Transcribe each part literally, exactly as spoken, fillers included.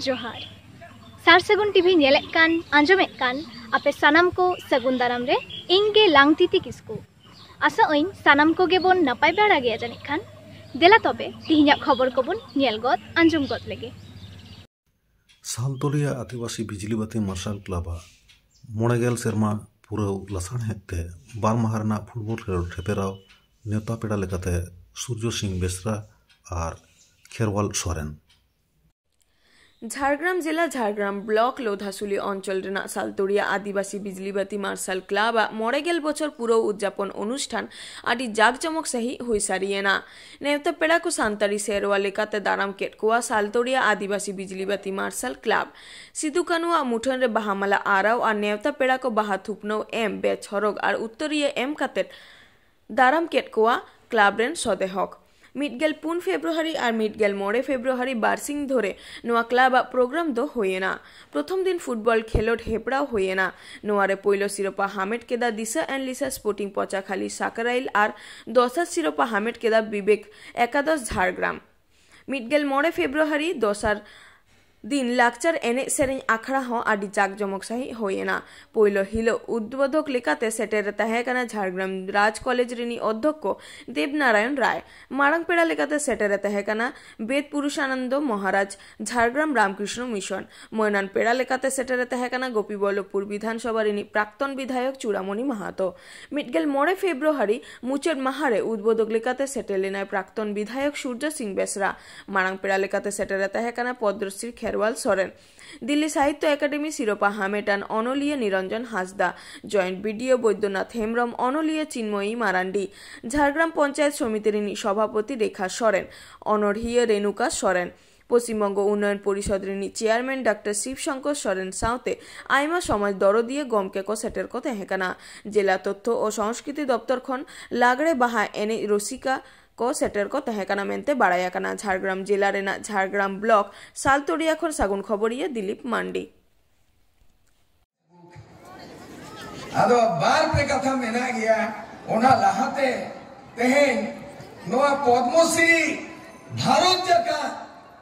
ᱡᱚᱦᱟᱨ᱾ ᱥᱟᱨ ᱥᱟᱹᱜᱩᱱ ᱴᱤᱵᱷᱤ ᱧᱮᱞᱮᱫ ᱠᱟᱱ, ᱟᱸᱡᱚᱢᱮᱫ ᱠᱟᱱ ᱟᱯᱮ ᱥᱟᱱᱟᱢ ᱠᱚ ᱥᱟᱹᱜᱩᱱ ᱫᱟᱨᱟᱢ ᱨᱮ ᱤᱧ ᱜᱮ ᱞᱟᱝᱛᱤᱛᱤ ᱠᱤᱥᱠᱩ᱾ ᱟᱥᱟᱜ ᱟᱹᱧ ᱥᱟᱱᱟᱢ ᱠᱚᱜᱮ ᱵᱚᱱ ᱱᱟᱯᱟᱭ ᱵᱟᱲᱟ ᱜᱮᱭᱟ ᱡᱟᱹᱱᱤᱡ ᱠᱷᱟᱱ᱾ ᱫᱮᱞᱟ ᱛᱚᱵᱮ ᱛᱤᱦᱤᱧᱟᱜ ᱠᱷᱚᱵᱚᱨ ᱠᱚᱵᱚᱱ ᱧᱮᱞ ᱜᱚᱫ, ᱟᱸᱡᱚᱢ ᱜᱚᱫ ᱞᱮᱜᱮ᱾ ᱥᱟᱞᱛᱳᱲᱤᱭᱟ ᱟᱹᱫᱤᱵᱟᱹᱥᱤ ᱵᱤᱡᱽᱞᱤ ᱵᱟᱹᱛᱤ ᱢᱟᱨᱥᱟᱞ ᱠᱞᱟᱵᱽ ᱟᱜ ᱢᱚᱬᱮ ᱜᱮᱞ ᱥᱮᱨᱢᱟ ᱯᱩᱨᱟᱹᱣ ᱞᱟᱥᱟᱲᱦᱮᱫ ᱛᱮ ᱵᱟᱨ ᱢᱟᱦᱟ ᱨᱮᱱᱟᱜ ᱯᱷᱩᱴᱵᱚᱞ ᱠᱷᱮᱞᱳᱰ ᱦᱮᱯᱮᱨᱟᱣ ᱱᱮᱣᱛᱟ ᱯᱮᱲᱟ ᱞᱮᱠᱟᱛᱮ ᱥᱩᱨᱡᱚ ᱥᱤᱝ ᱵᱮᱥᱨᱟ ᱟᱨ ᱠᱷᱮᱨᱣᱟᱞ ᱥᱚᱨᱮᱱ᱾ ᱡᱷᱟᱲᱜᱨᱟᱢ ᱡᱮᱞᱟ ᱡᱷᱟᱲᱜᱨᱟᱢ ᱵᱞᱚᱠ ᱞᱳᱫᱷᱟᱥᱩᱞᱤ ᱚᱧᱪᱚᱞ ᱨᱮᱱᱟᱜ ᱥᱟᱞᱛᱳᱲᱤᱭᱟ ᱟᱹᱫᱤᱵᱟᱹᱥᱤ ᱵᱤᱡᱽᱞᱤ ᱵᱟᱹᱛᱤ ᱢᱟᱨᱥᱟᱞ ᱠᱞᱟᱵᱽ ᱟᱜ ᱢᱚᱬᱮ ᱜᱮᱞ ᱵᱚᱪᱷᱚᱨ ᱯᱩᱨᱟᱹᱣ ᱩᱫᱽᱡᱟᱯᱚᱱ ᱚᱱᱩᱥᱴᱷᱟᱱ ᱟᱹᱰᱤ ᱡᱟᱠ ᱡᱚᱢᱚᱠ ᱥᱟᱹᱦᱤᱡ ᱦᱩᱭ ᱥᱟᱹᱨᱤᱭᱮᱱᱟ᱾ ᱱᱮᱣᱛᱟ ᱯᱮᱲᱟ ᱠᱚ ᱥᱟᱱᱛᱟᱲᱤ ᱥᱮᱨᱣᱟ ᱞᱮᱠᱟᱛᱮ ᱫᱟᱨᱟᱢ ᱠᱮᱫ ᱠᱚᱣᱟ ᱥᱟᱞᱛᱳᱲᱤᱭᱟ ᱟᱹᱫᱤᱵᱟᱹᱥᱤ ᱵᱤᱡᱽᱞᱤ ᱵᱟᱹᱛᱤ ᱢᱟᱨᱥᱟᱞ ᱠᱞᱟᱵᱽ᱾ ᱥᱤᱫᱩ ᱠᱟᱹᱱᱩᱣᱟᱜ ᱢᱩᱴᱷᱟᱹᱱ ᱨᱮ ᱵᱟᱦᱟ ᱢᱟᱞᱟ ᱟᱨᱟᱣ ᱟᱨ ᱱᱮᱣᱛᱟ ᱯᱮᱲᱟ ᱠᱚ ᱵᱟᱦᱟ ᱛᱷᱩᱯᱱᱟᱹᱣ ᱮᱢ, ᱵᱮᱪ ᱦᱚᱨᱚᱜ ᱟᱨ ᱩᱛᱛᱚᱨᱤᱭᱟᱹ ᱮᱢ ᱠᱟᱛᱮ ᱫᱟᱨᱟᱢ ᱠᱮᱫ ᱠᱚᱣᱟ ᱠᱞᱟᱵᱽ ᱨᱮᱱ ᱥᱚᱫᱮᱦᱚᱠ᱾ ᱢᱤᱫ ᱜᱮᱞ ᱯᱩᱱ ᱯᱷᱮᱵᱽᱨᱩᱣᱟᱨᱤ ᱟᱨ ᱢᱤᱫ ᱜᱮᱞ ᱢᱚᱬᱮ ᱯᱷᱮᱵᱽᱨᱩᱣᱟᱨᱤ ᱵᱟᱨᱥᱤᱧ ᱫᱷᱚᱨᱮ ᱱᱚᱣᱟ ᱠᱞᱟᱵᱽ ᱟᱜ ᱯᱨᱳᱜᱨᱟᱢ ᱫᱚ ᱦᱩᱭᱮᱱᱟ᱾ ᱯᱨᱚᱛᱷᱚᱢ ᱫᱤᱱ ᱯᱷᱩᱴᱵᱚᱞ ᱠᱷᱮᱞᱳᱰ ᱦᱮᱯᱨᱟᱣ ᱦᱩᱭᱮᱱᱟ᱾ ᱱᱚᱣᱟ ᱨᱮ ᱯᱳᱭᱞᱳ ᱥᱤᱨᱚᱯᱟ ᱦᱟᱢᱮᱴ ᱠᱮᱫᱟ ᱫᱤᱥᱟᱹ ᱮᱱ ᱞᱤᱥᱟ ᱥᱯᱳᱨᱴᱤᱝ ᱯᱚᱪᱟᱠᱷᱟᱞᱤ ᱥᱟᱠᱨᱟᱭᱤᱞ ᱟᱨ ᱫᱚᱥᱟᱨ ᱥᱤᱨᱚᱯᱟ ᱦᱟᱢᱮᱴ ᱠᱮᱫᱟ ᱵᱤᱵᱮᱠ ᱮᱠᱟᱫᱚᱥ ᱡᱷᱟᱲᱜᱨᱟᱢ᱾ ᱢᱤᱫ ᱜᱮᱞ ᱢᱚᱬᱮ ᱯᱷᱮᱵᱽᱨᱩᱣᱟᱨᱤ ᱫᱚᱥᱟᱨ ᱫᱤᱱ ᱞᱟᱠᱪᱟᱨ ᱮᱱᱮᱡ ᱥᱮᱨᱮᱧ ᱟᱠᱷᱲᱟ ᱦᱚᱸ ᱟᱹᱰᱤ ᱡᱟᱠ ᱡᱚᱢᱚᱠ ᱥᱟᱹᱦᱤᱡ ᱦᱩᱭᱮᱱᱟ᱾ ᱯᱳᱭᱞᱳ ᱦᱤᱞᱳᱜ ᱩᱫᱵᱳᱫᱷᱚᱠ ᱞᱮᱠᱟᱛᱮ ᱥᱮᱴᱮᱨ ᱮ ᱛᱟᱦᱮᱸ ᱠᱟᱱᱟ ᱡᱷᱟᱲᱜᱨᱟᱢ ᱨᱟᱡᱽ ᱠᱚᱞᱮᱡᱽ ᱨᱤᱱᱤᱡ ᱚᱫᱽᱫᱷᱚᱠᱠᱚ ᱫᱮᱵᱽᱱᱟᱨᱟᱭᱚᱱ ᱨᱟᱭ᱾ ᱢᱟᱲᱟᱝ ᱯᱮᱲᱟ ᱞᱮᱠᱟᱛᱮ ᱥᱮᱴᱮᱨ ᱮ ᱛᱟᱦᱮᱸ ᱠᱟᱱᱟ ᱵᱮᱫ ᱯᱩᱨᱩᱥᱟᱱᱚᱱᱫᱚ ᱢᱚᱦᱟᱨᱟᱡᱽ ᱡᱷᱟᱲᱜᱨᱟᱢ ᱨᱟᱢᱠᱨᱤᱥᱱᱚ ᱢᱤᱥᱚᱱ᱾ ᱢᱟᱹᱱᱟᱱ ᱯᱮᱲᱟ ᱞᱮᱠᱟᱛᱮ ᱥᱮᱴᱮᱨ ᱮ ᱛᱟᱦᱮᱸ ᱠᱟᱱᱟ ᱜᱳᱯᱤᱵᱚᱞᱞᱚᱵᱷᱯᱩᱨ ᱵᱤᱫᱷᱟᱱ ᱥᱚᱵᱷᱟ ᱨᱤᱱᱤᱡ ᱯᱨᱟᱠᱛᱚᱱ ᱵᱤᱫᱷᱟᱭᱚᱠ ᱪᱩᱲᱟᱢᱚᱱᱤ ᱢᱟᱦᱟᱛᱚ᱾ ᱢᱤᱫ ᱜᱮᱞ ᱢᱚᱬᱮ ᱯᱷᱮᱵᱽᱨᱩᱣᱟᱨᱤ ᱢᱩᱪᱟᱹᱫ ᱢᱟᱦᱟ ᱨᱮ ᱩᱫᱵᱳᱫᱷᱚᱠ ᱞᱮᱠᱟᱛᱮ ᱥᱮᱴᱮᱨ ᱞᱮᱱᱟᱭ ᱯᱨᱟᱠᱛᱚᱱ ᱵᱤᱫᱷᱟᱭᱚᱠ ᱥᱩᱨᱡᱚ ᱥᱤᱝ ᱵᱮᱥᱨᱟ᱾ ᱢᱟᱲᱟᱝ ᱯᱮᱲᱟ ᱞᱮᱠᱟᱛᱮ ᱥᱮᱴᱮᱨ ᱮ ᱛᱟᱦᱮᱸ ᱠᱟᱱᱟ ᱯᱚᱫᱽᱢᱚᱥᱨᱤ ᱠᱷᱮᱨᱣᱟᱞ ᱥᱚᱨᱮᱱ᱾ ᱫᱤᱞᱞᱤ ᱥᱟᱦᱤᱛᱛᱚ ᱮᱠᱟᱰᱮᱢᱤ ᱥᱤᱨᱚᱯᱟ ᱦᱟᱢᱮᱴᱟᱱ ᱚᱱᱚᱞᱤᱭᱟᱹ ᱱᱤᱨᱚᱧᱡᱚᱱ ᱦᱟᱸᱥᱫᱟ, ᱡᱚᱭᱮᱱᱴ ᱵᱤᱰᱤᱳ ᱵᱳᱭᱫᱚᱱᱟᱛᱷ ᱦᱮᱢᱵᱨᱚᱢ, ᱚᱱᱚᱞᱤᱭᱟᱹ ᱪᱤᱱᱢᱚᱭᱤ ᱢᱟᱨᱟᱱᱰᱤ, ᱡᱷᱟᱲᱜᱨᱟᱢ ᱯᱚᱧᱪᱟᱭᱮᱛ ᱥᱚᱢᱤᱛᱤ ᱨᱤᱱᱤᱡ ᱥᱚᱵᱷᱟᱯᱚᱛᱤ ᱨᱮᱠᱷᱟ ᱥᱚᱨᱮᱱ, ᱚᱱᱚᱲᱦᱤᱭᱟᱹ ᱨᱮᱱᱩᱠᱟ ᱥᱚᱨᱮᱱ, ᱯᱚᱥᱪᱤᱢ ᱵᱚᱝᱜᱚ ᱩᱱᱱᱚᱭᱚᱱ ᱯᱚᱨᱤᱥᱚᱫᱽ ᱨᱤᱱᱤᱡ ᱪᱮᱭᱟᱨᱢᱮᱱ ᱰᱟᱠᱛᱟᱨ ᱥᱤᱵ ᱥᱚᱝᱠᱚᱨ ᱥᱚᱨᱮᱱ ᱥᱟᱶᱛᱮ ᱟᱭᱢᱟ ᱥᱚᱢᱟᱡᱽ ᱫᱚᱨᱚᱫᱤᱭᱟᱹ ᱜᱚᱢᱠᱮ ᱠᱚ ᱥᱮᱴᱮᱨ ᱠᱚ ᱛᱟᱦᱮᱸ ᱠᱟᱱᱟ᱾ ᱡᱮᱞᱟ ᱛᱚᱛᱛᱷᱚ ᱳ ᱥᱚᱝᱥᱠᱨᱤᱛᱤ ᱫᱚᱯᱛᱚᱨ ᱠᱷᱚᱱ ᱞᱟᱜᱽᱲᱮ ᱵᱟᱦᱟ ᱮᱱᱮᱡ ᱨᱩᱥᱤᱠᱟ ᱠᱚ ᱥᱮᱴᱮᱨ ᱠᱚ ᱛᱟᱦᱮᱸ ᱠᱟᱱᱟ ᱢᱮᱱᱛᱮ ᱵᱟᱲᱟᱭ ᱟᱠᱟᱱᱟ᱾ ᱡᱷᱟᱲᱜᱨᱟᱢ ᱡᱮᱞᱟ ᱨᱮᱱᱟᱜ ᱡᱷᱟᱲᱜᱨᱟᱢ ᱵᱞᱚᱠ ᱥᱟᱞᱛᱳᱲᱤᱭᱟ ᱠᱷᱚᱱ ᱥᱟᱹᱜᱩᱱ ᱠᱷᱚᱵᱚᱨᱤᱭᱟᱹ ᱫᱤᱞᱤᱯ ᱢᱟᱱᱰᱤ᱾ ᱟᱫᱚ ᱵᱟᱨ ᱯᱮ ᱠᱟᱛᱷᱟ ᱢᱮᱱᱟᱜ ᱜᱮᱭᱟ᱾ ᱚᱱᱟ ᱞᱟᱦᱟᱛᱮ ᱛᱮᱦᱮᱧ ᱱᱚᱣᱟ ᱯᱚᱫᱽᱢᱚᱥᱨᱤ ᱵᱷᱟᱨᱚᱛ ᱡᱟᱠᱟᱛ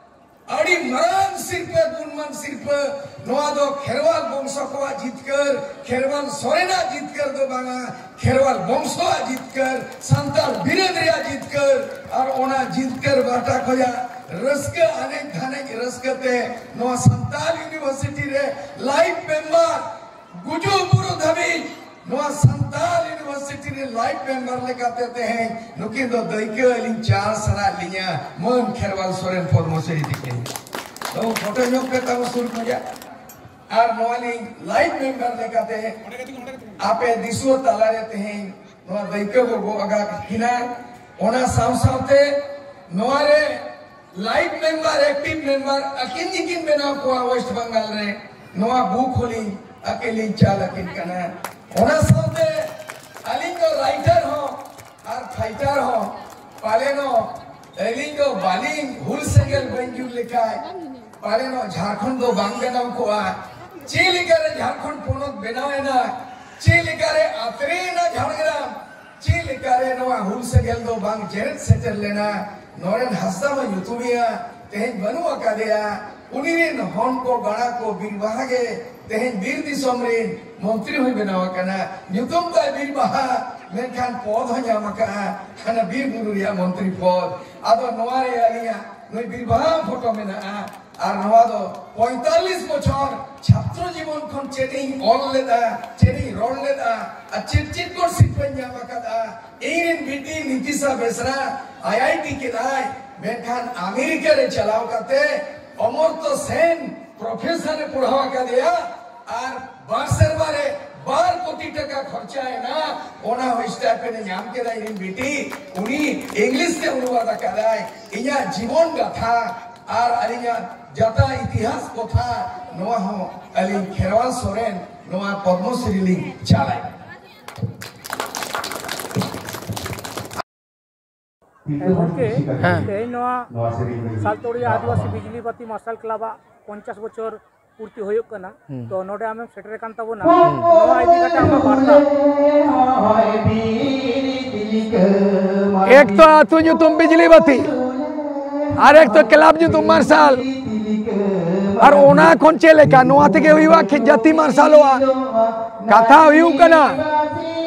ᱟᱹᱰᱤ ᱢᱟᱨᱟᱝ ᱥᱤᱨᱯᱟᱹ, ᱜᱩᱱᱢᱟᱱ ᱥᱤᱨᱯᱟᱹ᱾ ᱱᱚᱣᱟ ᱫᱚ ᱠᱷᱮᱨᱣᱟᱞ ᱵᱚᱝᱥᱚ ᱠᱚᱣᱟᱜ ᱡᱤᱛᱠᱟᱹᱨ, ᱠᱷᱮᱨᱣᱟᱞ ᱥᱚᱨᱮᱱᱟᱜ ᱡᱤᱛᱠᱟᱹᱨ ᱫᱚ ᱵᱟᱝᱟ, ᱠᱷᱮᱨᱣᱟᱞ ᱵᱚᱝᱥᱚᱣᱟᱜ ᱡᱤᱛᱠᱟᱹᱨ, ᱥᱟᱱᱛᱟᱲ ᱵᱤᱨᱟᱹᱫ ᱨᱮᱭᱟᱜ ᱡᱤᱛᱠᱟᱹᱨ᱾ ᱟᱨ ᱚᱱᱟ ᱡᱤᱛᱠᱟᱹᱨ ᱵᱟᱦᱴᱟ ᱠᱷᱚᱱᱟᱜ ᱨᱟᱹᱥᱠᱟᱹ, ᱟᱱᱮᱡ ᱫᱷᱟᱱᱮᱡ ᱨᱟᱹᱥᱠᱟᱹ ᱛᱮ ᱱᱚᱣᱟ ᱥᱟᱱᱛᱟᱲ ᱤᱭᱩᱱᱤᱵᱷᱟᱨᱥᱤᱴᱤ ᱨᱮ ᱞᱟᱭᱤᱯᱷ ᱢᱮᱢᱵᱟᱨ ᱜᱩᱡᱩᱜ ᱵᱩᱨᱩ ᱫᱷᱟᱹᱵᱤᱡ ᱱᱚᱣᱟ ᱥᱟᱱᱛᱟᱲ ᱤᱭᱩᱱᱤᱵᱷᱟᱨᱥᱤᱴᱤ ᱨᱮ ᱞᱟᱭᱤᱯᱷ ᱢᱮᱢᱵᱟᱨ ᱞᱮᱠᱟᱛᱮ ᱛᱮᱦᱮᱧ ᱱᱩᱠᱤᱱ ᱫᱚ ᱫᱟᱹᱭᱠᱟᱹ ᱟᱹᱞᱤᱧ ᱪᱟᱞ ᱥᱟᱱᱟᱭᱮᱫ ᱞᱤᱧᱟ, ᱢᱟᱹᱱ ᱠᱷᱮᱨᱣᱟᱞ ᱥᱚᱨᱮᱱ ᱯᱚᱫᱽᱢᱚᱥᱨᱤ ᱛᱤᱠᱤᱱ᱾ ᱛᱚ ᱯᱷᱳᱴᱳ ᱧᱚᱜ ᱯᱮ ᱛᱟᱵᱚ ᱥᱩᱨ ᱠᱷᱚᱱᱟᱜ᱾ ᱟᱨ ᱱᱚᱣᱟ ᱞᱤᱧ ᱞᱟᱭᱤᱯᱷ ᱢᱮᱢᱵᱟᱨ ᱞᱮᱠᱟᱛᱮ ᱟᱯᱮ ᱫᱤᱥᱩᱣᱟᱹ ᱛᱟᱞᱟᱨᱮ ᱛᱮᱦᱮᱧ ᱱᱚᱣᱟ ᱫᱟᱹᱭᱠᱟᱹ ᱵᱚ ᱜᱚᱜ ᱟᱠᱟᱫ ᱠᱤᱱᱟ᱾ ᱚᱱᱟ ᱥᱟᱶ ᱥᱟᱶᱛᱮ ᱱᱚᱣᱟ ᱨᱮ ᱞᱟᱭᱤᱯᱷ ᱢᱮᱢᱵᱟᱨ, ᱮᱠᱴᱤᱵᱷ ᱢᱮᱢᱵᱟᱨ ᱟᱹᱠᱤᱱ ᱜᱮᱠᱤᱱ ᱵᱮᱱᱟᱣ ᱠᱚᱣᱟ ᱣᱮᱥᱴ ᱵᱟᱝᱜᱟᱞ ᱨᱮ᱾ ᱱᱚᱣᱟ ᱵᱩᱠ ᱦᱚᱸᱞᱤᱧ ᱟᱹᱠᱤᱱ ᱞᱤᱧ ᱪᱟᱞ ᱟᱹᱠᱤᱱ ᱠᱟᱱᱟ᱾ ᱚᱱᱟ ᱥᱟᱶᱛᱮ ᱟᱹᱞᱤᱧ ᱫᱚ ᱨᱟᱭᱴᱟᱨ ᱦᱚᱸ ᱟᱨ ᱯᱷᱟᱭᱴᱟᱨ ᱦᱚᱸ ᱯᱟᱞᱮᱱᱚᱜ ᱟᱹᱞᱤᱧ ᱫᱚ ᱵᱟᱹᱞᱤᱧ ᱦᱩᱞ ᱥᱮᱸᱜᱮᱞ ᱵᱟᱹᱧ ᱡᱩᱞ ᱞᱮᱠᱷᱟᱡ ᱯᱟᱞᱮᱱᱚᱜ ᱡᱷᱟᱲᱠᱷᱚᱸᱰ ᱫᱚ ᱵᱟᱝ ᱵᱮᱱᱟᱣ ᱠᱚᱜᱼᱟ᱾ ᱪᱮᱫ ᱞᱮᱠᱟᱨᱮ ᱡᱷᱟᱲᱠᱷᱚᱸᱰ ᱯᱚᱱᱚᱛ ᱵᱮᱱᱟᱣ ᱮᱱᱟ, ᱪᱮᱫ ᱞᱮᱠᱟᱨᱮ ᱟᱛᱨᱮ ᱮᱱᱟ ᱡᱷᱟᱲᱜᱨᱟᱢ, ᱪᱮᱫ ᱞᱮᱠᱟᱨᱮ ᱱᱚᱣᱟ ᱦᱩᱞ ᱥᱮᱸᱜᱮᱞ ᱫᱚ ᱵᱟᱝ ᱡᱮᱨᱮᱫ ᱥᱮᱴᱮᱨ ᱞᱮᱱᱟ? ᱱᱚᱨᱮᱱ ᱦᱟᱸᱥᱫᱟ ᱢᱟ ᱧᱩᱛᱩᱢᱮᱭᱟ, ᱛᱮᱦᱮᱧ ᱵᱟᱹᱱᱩᱜ ᱟᱠᱟᱫᱮᱭᱟ᱾ ᱩᱱᱤ ᱨᱮᱱ ᱦᱚᱱ ᱠᱚ ᱜᱟᱬᱟ ᱠᱚ ᱵᱤᱨ ᱵᱟᱦᱟ ᱜᱮ ᱛᱮᱦᱮᱧ ᱵᱤᱨ ᱫᱤᱥᱚᱢ ᱨᱮᱱ ᱢᱚᱱᱛᱨᱤ ᱦᱚᱸᱭ ᱵᱮᱱᱟᱣ ᱟᱠᱟᱱᱟ᱾ ᱧᱩᱛᱩᱢ ᱛᱟᱭ ᱵᱤᱨ ᱵᱟᱦᱟ, ᱢᱮᱱᱠᱷᱟᱱ ᱯᱚᱫ ᱦᱚᱸ ᱧᱟᱢ ᱟᱠᱟᱫᱼᱟ ᱦᱟᱱᱟ ᱵᱤᱨ ᱵᱩᱨᱩ ᱨᱮᱭᱟᱜ ᱢᱚᱱᱛᱨᱤ ᱯᱚᱫ᱾ ᱟᱫᱚ ᱱᱚᱣᱟ ᱨᱮ ᱟᱹᱞᱤᱧᱟᱜ ᱱᱩᱭ ᱵᱤᱨ ᱵᱟᱦᱟ ᱯᱷᱳᱴᱳ ᱢᱮᱱᱟᱜᱼᱟ᱾ ᱟᱨ ᱱᱚᱣᱟ ᱫᱚ ᱯᱚᱸᱭᱛᱟᱞᱞᱤᱥ ᱵᱚᱪᱷᱚᱨ ᱪᱷᱟᱛᱨᱚ ᱡᱤᱵᱚᱱ ᱠᱷᱚᱱ ᱪᱮᱫ ᱤᱧ ᱚᱞ ᱞᱮᱫᱟ, ᱪᱮᱫ ᱤᱧ ᱨᱚᱲ ᱞᱮᱫᱟ, ᱟᱨ ᱪᱮᱫ ᱪᱮᱫ ᱠᱚ ᱥᱤᱨᱯᱟᱹᱧ ᱧᱟᱢ ᱟᱠᱟᱫᱟ᱾ ᱤᱧ ᱨᱮᱱ ᱵᱤᱴᱤ ᱱᱤᱛᱤᱥᱟ ᱵᱮᱥᱨᱟ ᱟᱭ ᱟᱭ ᱴᱤ ᱠᱮᱫᱟᱭ, ᱢᱮᱱᱠᱷᱟᱱ ᱟᱢᱮᱨᱤᱠᱟ ᱨᱮ ᱪᱟᱞᱟᱣ ᱠᱟᱛᱮ ᱚᱢᱚᱨᱛᱚ ᱥᱮᱱ ᱯᱨᱚᱯᱷᱮᱥᱚᱨ ᱮ ᱯᱟᱲᱦᱟᱣ ᱟᱠᱟᱫᱮᱭᱟ᱾ ᱟᱨ ᱵᱟᱨ ᱥᱮᱨᱢᱟ ᱨᱮ ᱵᱟᱨ ᱠᱳᱴᱤ ᱴᱟᱠᱟ ᱠᱷᱚᱨᱪᱟᱭᱮᱱᱟ, ᱚᱱᱟ ᱦᱚᱸ ᱥᱴᱟᱭᱯᱮᱱᱰ ᱮ ᱧᱟᱢ ᱠᱮᱫᱟ᱾ ᱤᱧ ᱨᱮᱱ ᱵᱤᱴᱤ ᱩᱱᱤ ᱤᱝᱞᱤᱥ ᱛᱮ ᱚᱱᱩᱵᱟᱫ ᱟᱠᱟᱫᱟᱭ᱾ ᱤᱧᱟᱹᱜ ᱡᱤᱵᱚᱱ ᱜᱟᱛᱷᱟ ᱟᱨ ᱟᱹᱞᱤᱧᱟᱜ ᱡᱟᱛᱟ ᱤᱛᱤᱦᱟᱥ ᱠᱚᱛᱷᱟ, ᱱᱚᱣᱟ ᱦᱚᱸ ᱟᱹᱞᱤᱧ ᱠᱷᱮᱨᱣᱟᱞ ᱥᱚᱨᱮᱱ ᱱᱚᱣᱟ ᱯᱚᱫᱽᱢᱚᱥᱨᱤ ᱞᱤᱧ ᱪᱟᱞᱟᱭ᱾ ᱦᱮᱸ, ᱜᱚᱢᱠᱮ, ᱦᱮᱸ᱾ ᱛᱮᱦᱮᱧ ᱱᱚᱣᱟ ᱥᱟᱞᱛᱳᱲᱤᱭᱟ ᱟᱹᱫᱤᱵᱟᱹᱥᱤ ᱵᱤᱡᱽᱞᱤ ᱵᱟᱹᱛᱤ ᱢᱟᱨᱥᱟᱞ ᱠᱞᱟᱵᱟᱜ ᱯᱚᱧᱪᱟᱥ ᱵᱚᱪᱷᱚᱨ ᱯᱩᱨᱛᱤ ᱦᱩᱭᱩᱜ ᱠᱟᱱᱟ᱾ ᱦᱩᱸ᱾ ᱛᱚ ᱱᱚᱰᱮ ᱟᱢᱮᱢ ᱥᱮᱴᱮᱨ ᱟᱠᱟᱱ ᱛᱟᱵᱚᱱᱟ᱾ ᱦᱩᱸ᱾ ᱱᱚᱣᱟ ᱤᱫᱤ ᱠᱟᱛᱮ ᱟᱢᱟᱜ ᱵᱟᱨᱛᱟ᱾ ᱮᱠ ᱛᱚ ᱟᱹᱛᱩ ᱧᱩᱛᱩᱢ ᱵᱤᱡᱽᱞᱤ ᱵᱟᱹᱛᱤ, ᱟᱨ ᱮᱠ ᱛᱚ ᱠᱞᱟᱵᱽ ᱧᱩᱛᱩᱢ ᱢᱟᱨᱥᱟᱞ᱾ ᱟᱨ ᱚᱱᱟ ᱠᱷᱚᱱ ᱪᱮᱫ ᱞᱮᱠᱟ ᱱᱚᱣᱟ ᱛᱮᱜᱮ ᱦᱩᱭᱩᱜᱼᱟ, ᱠᱷᱮ-, ᱡᱟᱹᱛᱤ ᱢᱟᱨᱥᱟᱞᱚᱜᱼᱟ᱾ ᱠᱟᱛᱷᱟ ᱦᱩᱭᱩᱜ ᱠᱟᱱᱟ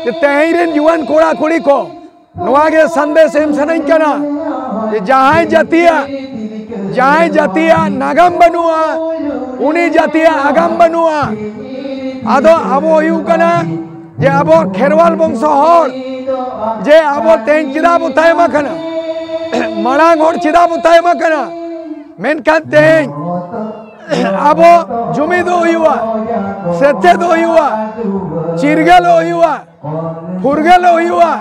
ᱡᱮ ᱛᱮᱦᱮᱧ ᱨᱮᱱ ᱡᱩᱣᱟᱹᱱ ᱠᱚᱲᱟ ᱠᱩᱲᱤ ᱠᱚ, ᱱᱚᱣᱟ ᱜᱮ ᱥᱟᱸᱫᱮᱥ ᱮᱢ ᱥᱟᱱᱟᱧ ᱠᱟᱱᱟ ᱡᱮ ᱡᱟᱦᱟᱸᱭ ᱡᱟᱹᱛᱤᱭᱟᱜ, ᱡᱟᱦᱟᱸᱭ ᱡᱟᱹᱛᱤᱭᱟᱜ ᱱᱟᱜᱟᱢ ᱵᱟᱹᱱᱩᱜᱼᱟ, ᱩᱱᱤ ᱡᱟᱹᱛᱤᱭᱟᱜ ᱟᱜᱟᱢ ᱵᱟᱹᱱᱩᱜᱼᱟ᱾ ᱟᱫᱚ ᱟᱵᱚ ᱦᱩᱭᱩᱜ ᱠᱟᱱᱟ ᱡᱮ ᱟᱵᱚ ᱠᱷᱮᱨᱣᱟᱞ ᱵᱚᱝᱥᱚ ᱦᱚᱲ, ᱡᱮ ᱟᱵᱚ ᱛᱮᱦᱮᱧ ᱪᱮᱫᱟᱜ ᱵᱚ ᱛᱟᱭᱚᱢ ᱟᱠᱟᱱᱟ? ᱢᱟᱲᱟᱝ ᱦᱚᱲ ᱪᱮᱫᱟᱜ ᱵᱚ ᱛᱟᱭᱚᱢ ᱟᱠᱟᱱᱟ? ᱢᱮᱱᱠᱷᱟᱱ ᱛᱮᱦᱮᱧ ᱟᱵᱚ ᱡᱩᱢᱤᱫᱚᱜ ᱦᱩᱭᱩᱜᱼᱟ, ᱥᱮᱪᱮᱫᱚᱜ ᱦᱩᱭᱩᱜᱼᱟ, ᱪᱤᱨᱜᱟᱹᱞᱚᱜ ᱦᱩᱭᱩᱜᱼᱟ, ᱯᱷᱩᱨᱜᱟᱹᱞᱚᱜ ᱦᱩᱭᱩᱜᱼᱟ,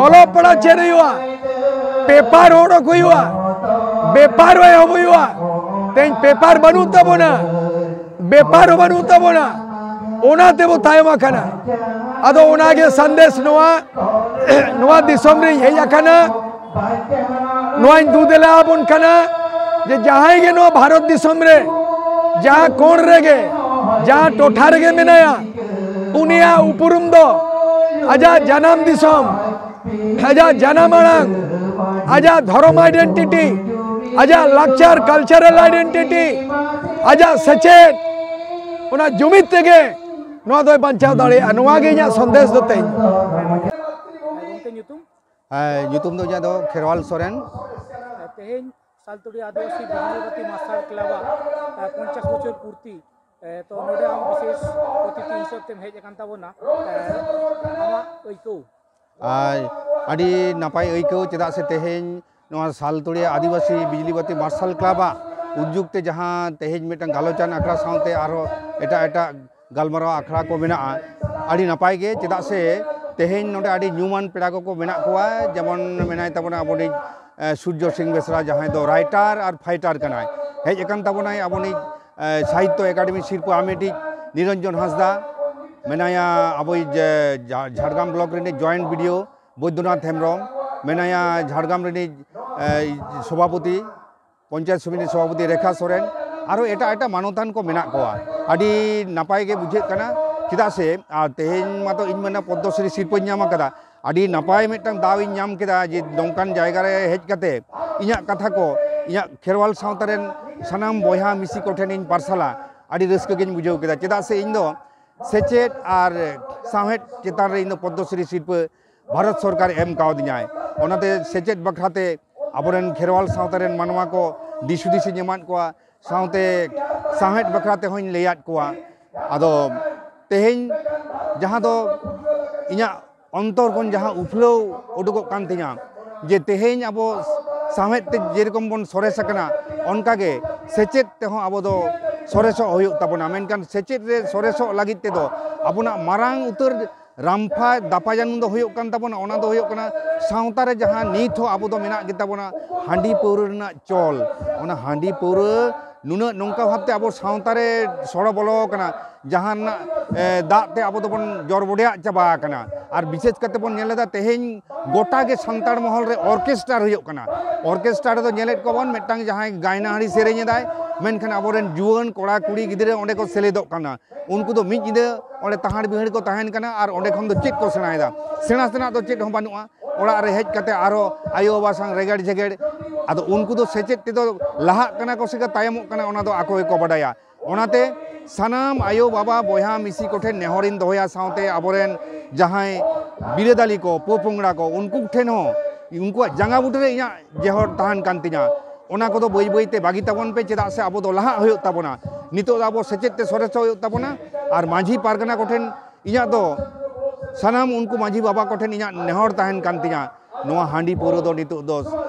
ᱚᱞᱚᱜ ᱯᱟᱲᱦᱟᱜ ᱪᱮᱫ ᱦᱩᱭᱩᱜᱼᱟ, ᱯᱮᱯᱟᱨ ᱚᱰᱚᱠ ᱦᱩᱭᱩᱜᱼᱟ, ᱵᱮᱯᱟᱨ ᱮᱦᱚᱵ ᱦᱩᱭᱩᱜᱼᱟ᱾ ᱛᱮᱦᱮᱧ ᱯᱮᱯᱟᱨ ᱵᱟᱹᱱᱩᱜ ᱛᱟᱵᱚᱱᱟ, ᱵᱮᱯᱟᱨ ᱦᱚᱸ ᱵᱟᱹᱱᱩᱜ ᱛᱟᱵᱚᱱᱟ, ᱚᱱᱟ ᱛᱮᱵᱚ ᱛᱟᱭᱚᱢ ᱟᱠᱟᱱᱟ᱾ ᱟᱫᱚ ᱚᱱᱟᱜᱮ ᱥᱟᱸᱫᱮᱥ ᱱᱚᱣᱟ, ᱱᱚᱣᱟ ᱫᱤᱥᱚᱢ ᱨᱤᱧ ᱦᱮᱡ ᱟᱠᱟᱱᱟ, ᱱᱚᱣᱟᱧ ᱫᱩ ᱫᱮᱞᱟ ᱟᱵᱚᱱ ᱠᱟᱱᱟ ᱡᱮ ᱡᱟᱦᱟᱸᱭ ᱜᱮ ᱱᱚᱣᱟ ᱵᱷᱟᱨᱚᱛ ᱫᱤᱥᱚᱢ ᱨᱮ ᱡᱟᱦᱟᱸ ᱠᱚᱬ ᱨᱮᱜᱮ, ᱡᱟᱦᱟᱸ ᱴᱚᱴᱷᱟ ᱨᱮᱜᱮ ᱢᱮᱱᱟᱭᱟ, ᱩᱱᱤᱭᱟᱜ ᱩᱯᱨᱩᱢ ᱫᱚ ᱟᱡᱟᱜ ᱡᱟᱱᱟᱢ ᱫᱤᱥᱚᱢ, ᱟᱡᱟᱜ ᱡᱟᱱᱟᱢ ᱟᱲᱟᱝ, ᱟᱡᱟᱜ ᱫᱷᱚᱨᱚᱢ identity, ᱟᱡᱟᱜ ᱞᱟᱠᱪᱟᱨ cultural identity, ᱟᱡᱟᱜ ᱥᱮᱪᱮᱫ, ᱚᱱᱟ ᱡᱩᱢᱤᱫ ᱛᱮᱜᱮ ᱱᱚᱣᱟ ᱫᱚᱭ ᱵᱟᱧᱪᱟᱣ ᱫᱟᱲᱮᱭᱟᱜᱼᱟ᱾ ᱱᱚᱣᱟ ᱜᱮ ᱤᱧᱟᱹᱜ ᱥᱟᱸᱫᱮᱥ ᱫᱚ ᱛᱮᱦᱮᱧ᱾ ᱜᱚᱢᱠᱮ, ᱧᱩᱛᱩᱢ? ᱦᱮᱸ, ᱧᱩᱛᱩᱢ ᱫᱚ ᱤᱧᱟᱹᱜ ᱫᱚ ᱠᱷᱮᱨᱣᱟᱞ ᱥᱚᱨᱮᱱ᱾ ᱛᱮᱦᱮᱧ ᱥᱟᱞᱛᱩᱲᱤ ᱟᱹᱫᱤᱵᱟᱹᱥᱤ ᱵᱤᱡᱽᱞᱤᱵᱟᱹᱛᱤ ᱢᱟᱨᱥᱟᱞ ᱠᱞᱟᱵᱽ ᱟᱜ ᱯᱚᱧᱪᱟᱥ ᱵᱚᱪᱷᱚᱨ ᱯᱩᱨᱛᱤ, ᱛᱚ ᱱᱚᱰᱮ ᱟᱢ ᱵᱤᱥᱮᱥ ᱚᱛᱤᱛᱷᱤ ᱦᱤᱥᱟᱹᱵ ᱛᱮᱢ ᱦᱮᱡ ᱟᱠᱟᱱ ᱛᱟᱵᱚᱱᱟ, ᱟᱢᱟᱜ ᱟᱹᱭᱠᱟᱹᱣ? ᱟᱨ ᱟᱹᱰᱤ ᱱᱟᱯᱟᱭ ᱟᱹᱭᱠᱟᱹᱣ, ᱪᱮᱫᱟᱜ ᱥᱮ ᱛᱮᱦᱮᱧ ᱱᱚᱣᱟ ᱥᱟᱞᱛᱩᱲᱤᱭᱟᱹ ᱟᱹᱫᱤᱵᱟᱹᱥᱤ ᱵᱤᱡᱽᱞᱤᱵᱟᱹᱛᱤ ᱢᱟᱨᱥᱟᱞ ᱠᱞᱟᱵᱽ ᱟᱜ ᱩᱫᱽᱡᱳᱜᱽ ᱛᱮ ᱡᱟᱦᱟᱸ ᱛᱮᱦᱮᱧ ᱢᱤᱫᱴᱟᱝ ᱜᱟᱞᱚᱪᱟᱱ ᱟᱠᱷᱲᱟ ᱥᱟᱶᱛᱮ ᱟᱨᱦᱚᱸ ᱮᱴᱟᱜ ᱮᱴᱟᱜ ᱜᱟᱞᱢᱟᱨᱟᱣ ᱟᱠᱷᱲᱟ ᱠᱚ ᱢᱮᱱᱟᱜᱼᱟ, ᱟᱹᱰᱤ ᱱᱟᱯᱟᱭ ᱜᱮ᱾ ᱪᱮᱫᱟᱜ ᱥᱮ ᱛᱮᱦᱮᱧ ᱱᱚᱰᱮ ᱟᱹᱰᱤ ᱧᱩᱢᱟᱱ ᱯᱮᱲᱟ ᱠᱚᱠᱚ ᱢᱮᱱᱟᱜ ᱠᱚᱣᱟ, ᱡᱮᱢᱚᱱ ᱢᱮᱱᱟᱭ ᱛᱟᱵᱚᱱᱟ ᱟᱵᱚᱨᱤᱡ ᱥᱩᱨᱡᱚ ᱥᱤᱝ ᱵᱮᱥᱨᱟ, ᱡᱟᱦᱟᱸᱭ ᱫᱚ ᱨᱟᱭᱴᱟᱨ ᱟᱨ ᱯᱷᱟᱭᱴᱟᱨ ᱠᱟᱱᱟᱭ, ᱦᱮᱡ ᱟᱠᱟᱱ ᱛᱟᱵᱚᱱᱟᱭ ᱟᱵᱚᱱᱤᱡ ᱥᱟᱦᱤᱛᱛᱚ ᱮᱠᱟᱰᱮᱢᱤ ᱥᱤᱨᱯᱟᱹ ᱟᱢᱮᱴᱤᱡ ᱱᱤᱨᱚᱧᱡᱚᱱ ᱦᱟᱸᱥᱫᱟ, ᱢᱮᱱᱟᱭᱟ ᱟᱵᱚᱭᱤᱡ ᱡᱷᱟᱲᱜᱨᱟᱢ ᱵᱞᱚᱠ ᱨᱤᱱᱤᱡ ᱡᱚᱭᱮᱱᱴ ᱵᱤᱰᱤᱳ ᱵᱳᱭᱫᱚᱱᱟᱛᱷ ᱦᱮᱢᱵᱨᱚᱢ, ᱢᱮᱱᱟᱭᱟ ᱡᱷᱟᱲᱜᱨᱟᱢ ᱨᱤᱱᱤᱡ ᱥᱚᱵᱷᱟᱯᱚᱛᱤ, ᱯᱚᱧᱪᱟᱭᱮᱛ ᱥᱚᱢᱤᱛᱤ ᱥᱚᱵᱷᱟᱯᱚᱛᱤ ᱨᱮᱠᱷᱟ ᱥᱚᱨᱮᱱ, ᱟᱨᱚ ᱮᱴᱟᱜ ᱮᱴᱟᱜ ᱢᱟᱱᱚᱛᱟᱱ ᱠᱚ ᱢᱮᱱᱟᱜ ᱠᱚᱣᱟ᱾ ᱟᱹᱰᱤ ᱱᱟᱯᱟᱭ ᱜᱮ ᱵᱩᱡᱷᱟᱹᱜ ᱠᱟᱱᱟ, ᱪᱮᱫᱟᱜ ᱥᱮ ᱟᱨ ᱛᱮᱦᱮᱧ ᱢᱟᱛᱚ ᱤᱧ ᱢᱮᱱᱟ ᱯᱚᱫᱽᱢᱚᱥᱨᱤ ᱥᱤᱨᱯᱟᱹᱧ ᱧᱟᱢ ᱟᱠᱟᱫᱟ, ᱟᱹᱰᱤ ᱱᱟᱯᱟᱭ ᱢᱤᱫᱴᱟᱝ ᱫᱟᱣ ᱤᱧ ᱧᱟᱢ ᱠᱮᱫᱟ ᱡᱮ ᱱᱚᱝᱠᱟᱱ ᱡᱟᱭᱜᱟ ᱨᱮ ᱦᱮᱡ ᱠᱟᱛᱮ ᱤᱧᱟᱹᱜ ᱠᱟᱛᱷᱟ ᱠᱚ ᱤᱧᱟᱹᱜ ᱠᱷᱮᱨᱣᱟᱞ ᱥᱟᱶᱛᱟ ᱨᱮᱱ ᱥᱟᱱᱟᱢ ᱵᱚᱭᱦᱟ ᱢᱤᱥᱤ ᱠᱚᱴᱷᱮᱱ ᱤᱧ ᱯᱟᱨᱥᱟᱞᱟ᱾ ᱟᱹᱰᱤ ᱨᱟᱹᱥᱠᱟᱹ ᱜᱤᱧ ᱵᱩᱡᱷᱟᱹᱣ ᱠᱮᱫᱟ, ᱪᱮᱫᱟᱜ ᱥᱮ ᱤᱧ ᱫᱚ ᱥᱮᱪᱮᱫ ᱟᱨ ᱥᱟᱶᱦᱮᱫ ᱪᱮᱛᱟᱱ ᱨᱮ ᱤᱧ ᱫᱚ ᱯᱚᱫᱽᱢᱚᱥᱨᱤ ᱥᱤᱨᱯᱟᱹ ᱵᱷᱟᱨᱚᱛ ᱥᱚᱨᱠᱟᱨ ᱮᱢ ᱠᱟᱣᱫᱤᱧᱟᱭ᱾ ᱚᱱᱟᱛᱮ ᱥᱮᱪᱮᱫ ᱵᱟᱠᱷᱨᱟᱛᱮ ᱟᱵᱚᱨᱮᱱ ᱠᱷᱮᱨᱣᱟᱞ ᱥᱟᱶᱛᱟ ᱨᱮᱱ ᱢᱟᱱᱣᱟ ᱠᱚ ᱫᱤᱥ ᱦᱩᱫᱤᱥ ᱤᱧ ᱮᱢᱟᱫ ᱠᱚᱣᱟ, ᱥᱟᱶᱛᱮ ᱥᱟᱶᱦᱮᱫ ᱵᱟᱠᱷᱨᱟ ᱛᱮᱦᱚᱸᱧ ᱞᱟᱹᱭᱟᱫ ᱠᱚᱣᱟ᱾ ᱟᱫᱚ ᱛᱮᱦᱮᱧ ᱡᱟᱦᱟᱸ ᱫᱚ ᱤᱧᱟᱹᱜ ᱚᱱᱛᱚᱨ ᱠᱷᱚᱱ ᱡᱟᱦᱟᱸ ᱩᱯᱷᱞᱟᱹᱣ ᱩᱰᱩᱠᱚᱜ ᱠᱟᱱ ᱛᱤᱧᱟᱹ ᱡᱮ ᱛᱮᱦᱮᱧ ᱟᱵᱚ ᱥᱟᱶᱦᱮᱫ ᱛᱮ ᱡᱮᱨᱚᱠᱚᱢ ᱵᱚᱱ ᱥᱚᱨᱮᱥ ᱟᱠᱟᱱᱟ, ᱚᱱᱠᱟᱜᱮ ᱥᱮᱪᱮᱫ ᱛᱮᱦᱚᱸ ᱟᱵᱚ ᱫᱚ ᱥᱚᱨᱮᱥᱚᱜ ᱦᱩᱭᱩᱜ ᱛᱟᱵᱚᱱᱟ᱾ ᱢᱮᱱᱠᱷᱟᱱ ᱥᱮᱪᱮᱫ ᱨᱮ ᱥᱚᱨᱮᱥᱚᱜ ᱞᱟᱹᱜᱤᱫ ᱛᱮᱫᱚ ᱟᱵᱚᱱᱟᱜ ᱢᱟᱨᱟᱝ ᱩᱛᱟᱹᱨ ᱨᱟᱢᱯᱷᱟ ᱫᱟᱯᱟᱡᱟᱱᱩ ᱫᱚ ᱦᱩᱭᱩᱜ ᱠᱟᱱ ᱛᱟᱵᱚᱱᱟ, ᱚᱱᱟ ᱫᱚ ᱦᱩᱭᱩᱜ ᱠᱟᱱᱟ ᱥᱟᱶᱛᱟ ᱨᱮ ᱡᱟᱦᱟᱸ ᱱᱤᱛ ᱦᱚᱸ ᱟᱵᱚ ᱫᱚ ᱢᱮᱱᱟᱜ ᱜᱮᱛᱟᱵᱚᱱᱟ ᱦᱟᱺᱰᱤ ᱯᱟᱹᱣᱨᱟᱹ ᱨᱮᱱᱟᱜ ᱪᱚᱞ᱾ ᱚᱱᱟ ᱦᱟᱺᱰᱤ ᱯᱟᱹᱣᱨᱟᱹ ᱱᱩᱱᱟᱹᱜ ᱱᱚᱝᱠᱟ ᱵᱷᱟᱵᱛᱮ ᱟᱵᱚ ᱥᱟᱶᱛᱟ ᱨᱮ ᱥᱚᱲᱚ ᱵᱚᱞᱚ ᱟᱠᱟᱱᱟ, ᱡᱟᱦᱟᱸ ᱨᱮᱱᱟᱜ ᱮ, ᱫᱟᱜ ᱛᱮ ᱟᱵᱚ ᱫᱚᱵᱚᱱ ᱡᱚᱨᱵᱚᱰᱮᱭᱟᱜ ᱪᱟᱵᱟ ᱟᱠᱟᱱᱟ᱾ ᱟᱨ ᱵᱤᱥᱮᱥ ᱠᱟᱛᱮ ᱵᱚᱱ ᱧᱮᱞ ᱮᱫᱟ ᱛᱮᱦᱮᱧ ᱜᱚᱴᱟ ᱜᱮ ᱥᱟᱱᱛᱟᱲ ᱢᱚᱦᱚᱞ ᱨᱮ ᱚᱨᱠᱮᱥᱴᱟᱨ ᱦᱩᱭᱩᱜ ᱠᱟᱱᱟ᱾ ᱚᱨᱠᱮᱥᱴᱟᱨ ᱨᱮᱫᱚ ᱧᱮᱞᱮᱫ ᱠᱚᱣᱟ ᱵᱚᱱ ᱢᱤᱫᱴᱟᱝ ᱡᱟᱦᱟᱸᱭ ᱜᱟᱭᱱᱟᱦᱟᱨᱤ ᱥᱮᱨᱮᱧ ᱮᱫᱟᱭ, ᱢᱮᱱᱠᱷᱟᱱ ᱟᱵᱚᱨᱮᱱ ᱡᱩᱣᱟᱹᱱ ᱠᱚᱲᱟ ᱠᱩᱲᱤ ᱜᱤᱫᱽᱨᱟᱹ ᱚᱸᱰᱮ ᱠᱚ ᱥᱮᱞᱮᱫᱚᱜ ᱠᱟᱱᱟ᱾ ᱩᱱᱠᱩ ᱫᱚ ᱢᱤᱫ ᱧᱤᱫᱟᱹ ᱚᱸᱰᱮ ᱛᱟᱦᱟᱲ ᱵᱤᱦᱟᱹᱲ ᱠᱚ ᱛᱟᱦᱮᱱ ᱠᱟᱱᱟ ᱟᱨ ᱚᱸᱰᱮ ᱠᱷᱚᱱ ᱫᱚ ᱪᱮᱫ ᱠᱚ ᱥᱮᱬᱟᱭᱮᱫᱟ? ᱥᱮᱬᱟ ᱥᱮᱬᱟ ᱫᱚ ᱪᱮᱫ ᱦᱚᱸ ᱵᱟᱹᱱᱩᱜᱼᱟ᱾ ᱚᱲᱟᱜ ᱨᱮ ᱦᱮᱡ ᱠᱟᱛᱮ ᱟᱨᱚ ᱟᱭᱳ ᱵᱟᱵᱟ ᱥᱟᱶ ᱨᱮᱜᱮᱲ ᱡᱷᱮᱜᱮᱲ᱾ ᱟᱫᱚ ᱩᱱᱠᱩ ᱫᱚ ᱥᱮᱪᱮᱫ ᱛᱮᱫᱚ ᱞᱟᱦᱟᱜ ᱠᱟᱱᱟ ᱠᱚ ᱥᱮ ᱠᱚ ᱛᱟᱭᱚᱢᱚᱜ ᱠᱟᱱᱟ, ᱚᱱᱟ ᱫᱚ ᱟᱠᱚ ᱜᱮᱠᱚ ᱵᱟᱰᱟᱭᱟ᱾ ᱚᱱᱟᱛᱮ ᱥᱟᱱᱟᱢ ᱟᱭᱳ ᱵᱟᱵᱟ ᱵᱚᱭᱦᱟ ᱢᱤᱥᱤ ᱠᱚᱴᱷᱮᱱ ᱱᱮᱦᱚᱨᱤᱧ ᱫᱚᱦᱚᱭᱟ, ᱥᱟᱶᱛᱮ ᱟᱵᱚᱨᱮᱱ ᱡᱟᱦᱟᱸᱭ ᱵᱤᱨᱟᱹᱫᱟᱞᱤ ᱠᱚ, ᱯᱚᱯᱚᱝᱲᱟ ᱠᱚ, ᱩᱱᱠᱩ ᱴᱷᱮᱱ ᱦᱚᱸ ᱩᱱᱠᱩᱣᱟᱜ ᱡᱟᱸᱜᱟ ᱵᱩᱴᱟᱹ ᱨᱮ ᱤᱧᱟᱹᱜ ᱡᱮᱦᱚᱨ ᱛᱟᱦᱮᱱ ᱠᱟᱱ ᱛᱤᱧᱟ᱾ ᱚᱱᱟ ᱠᱚᱫᱚ ᱵᱟᱹᱭ ᱵᱟᱹᱭ ᱛᱮ ᱵᱟᱹᱜᱤ ᱛᱟᱵᱚᱱ ᱯᱮ, ᱪᱮᱫᱟᱜ ᱥᱮ ᱟᱵᱚ ᱫᱚ ᱞᱟᱦᱟᱜ ᱦᱩᱭᱩᱜ ᱛᱟᱵᱚᱱᱟ᱾ ᱱᱤᱛᱚᱜ ᱫᱚ ᱟᱵᱚ ᱥᱮᱪᱮᱫ ᱛᱮ ᱥᱚᱨᱮᱥᱚᱜ ᱦᱩᱭᱩᱜ ᱛᱟᱵᱚᱱᱟ᱾ ᱟᱨ ᱢᱟᱹᱡᱷᱤ ᱯᱟᱨᱜᱟᱱᱟ ᱠᱚᱴᱷᱮᱱ ᱤᱧᱟᱹᱜ ᱫᱚ, ᱥᱟᱱᱟᱢ ᱩᱱᱠᱩ ᱢᱟᱹᱡᱷᱤ ᱵᱟᱵᱟ ᱠᱚᱴᱷᱮᱱ ᱤᱧᱟᱹᱜ ᱱᱮᱦᱚᱨ ᱛᱟᱦᱮᱱ ᱠᱟᱱ ᱛᱤᱧᱟ, ᱱᱚᱣᱟ ᱦᱟᱺᱰᱤ ᱯᱟᱹᱣᱨᱟᱹ ᱫᱚ ᱱᱤᱛᱚᱜ ᱫᱚ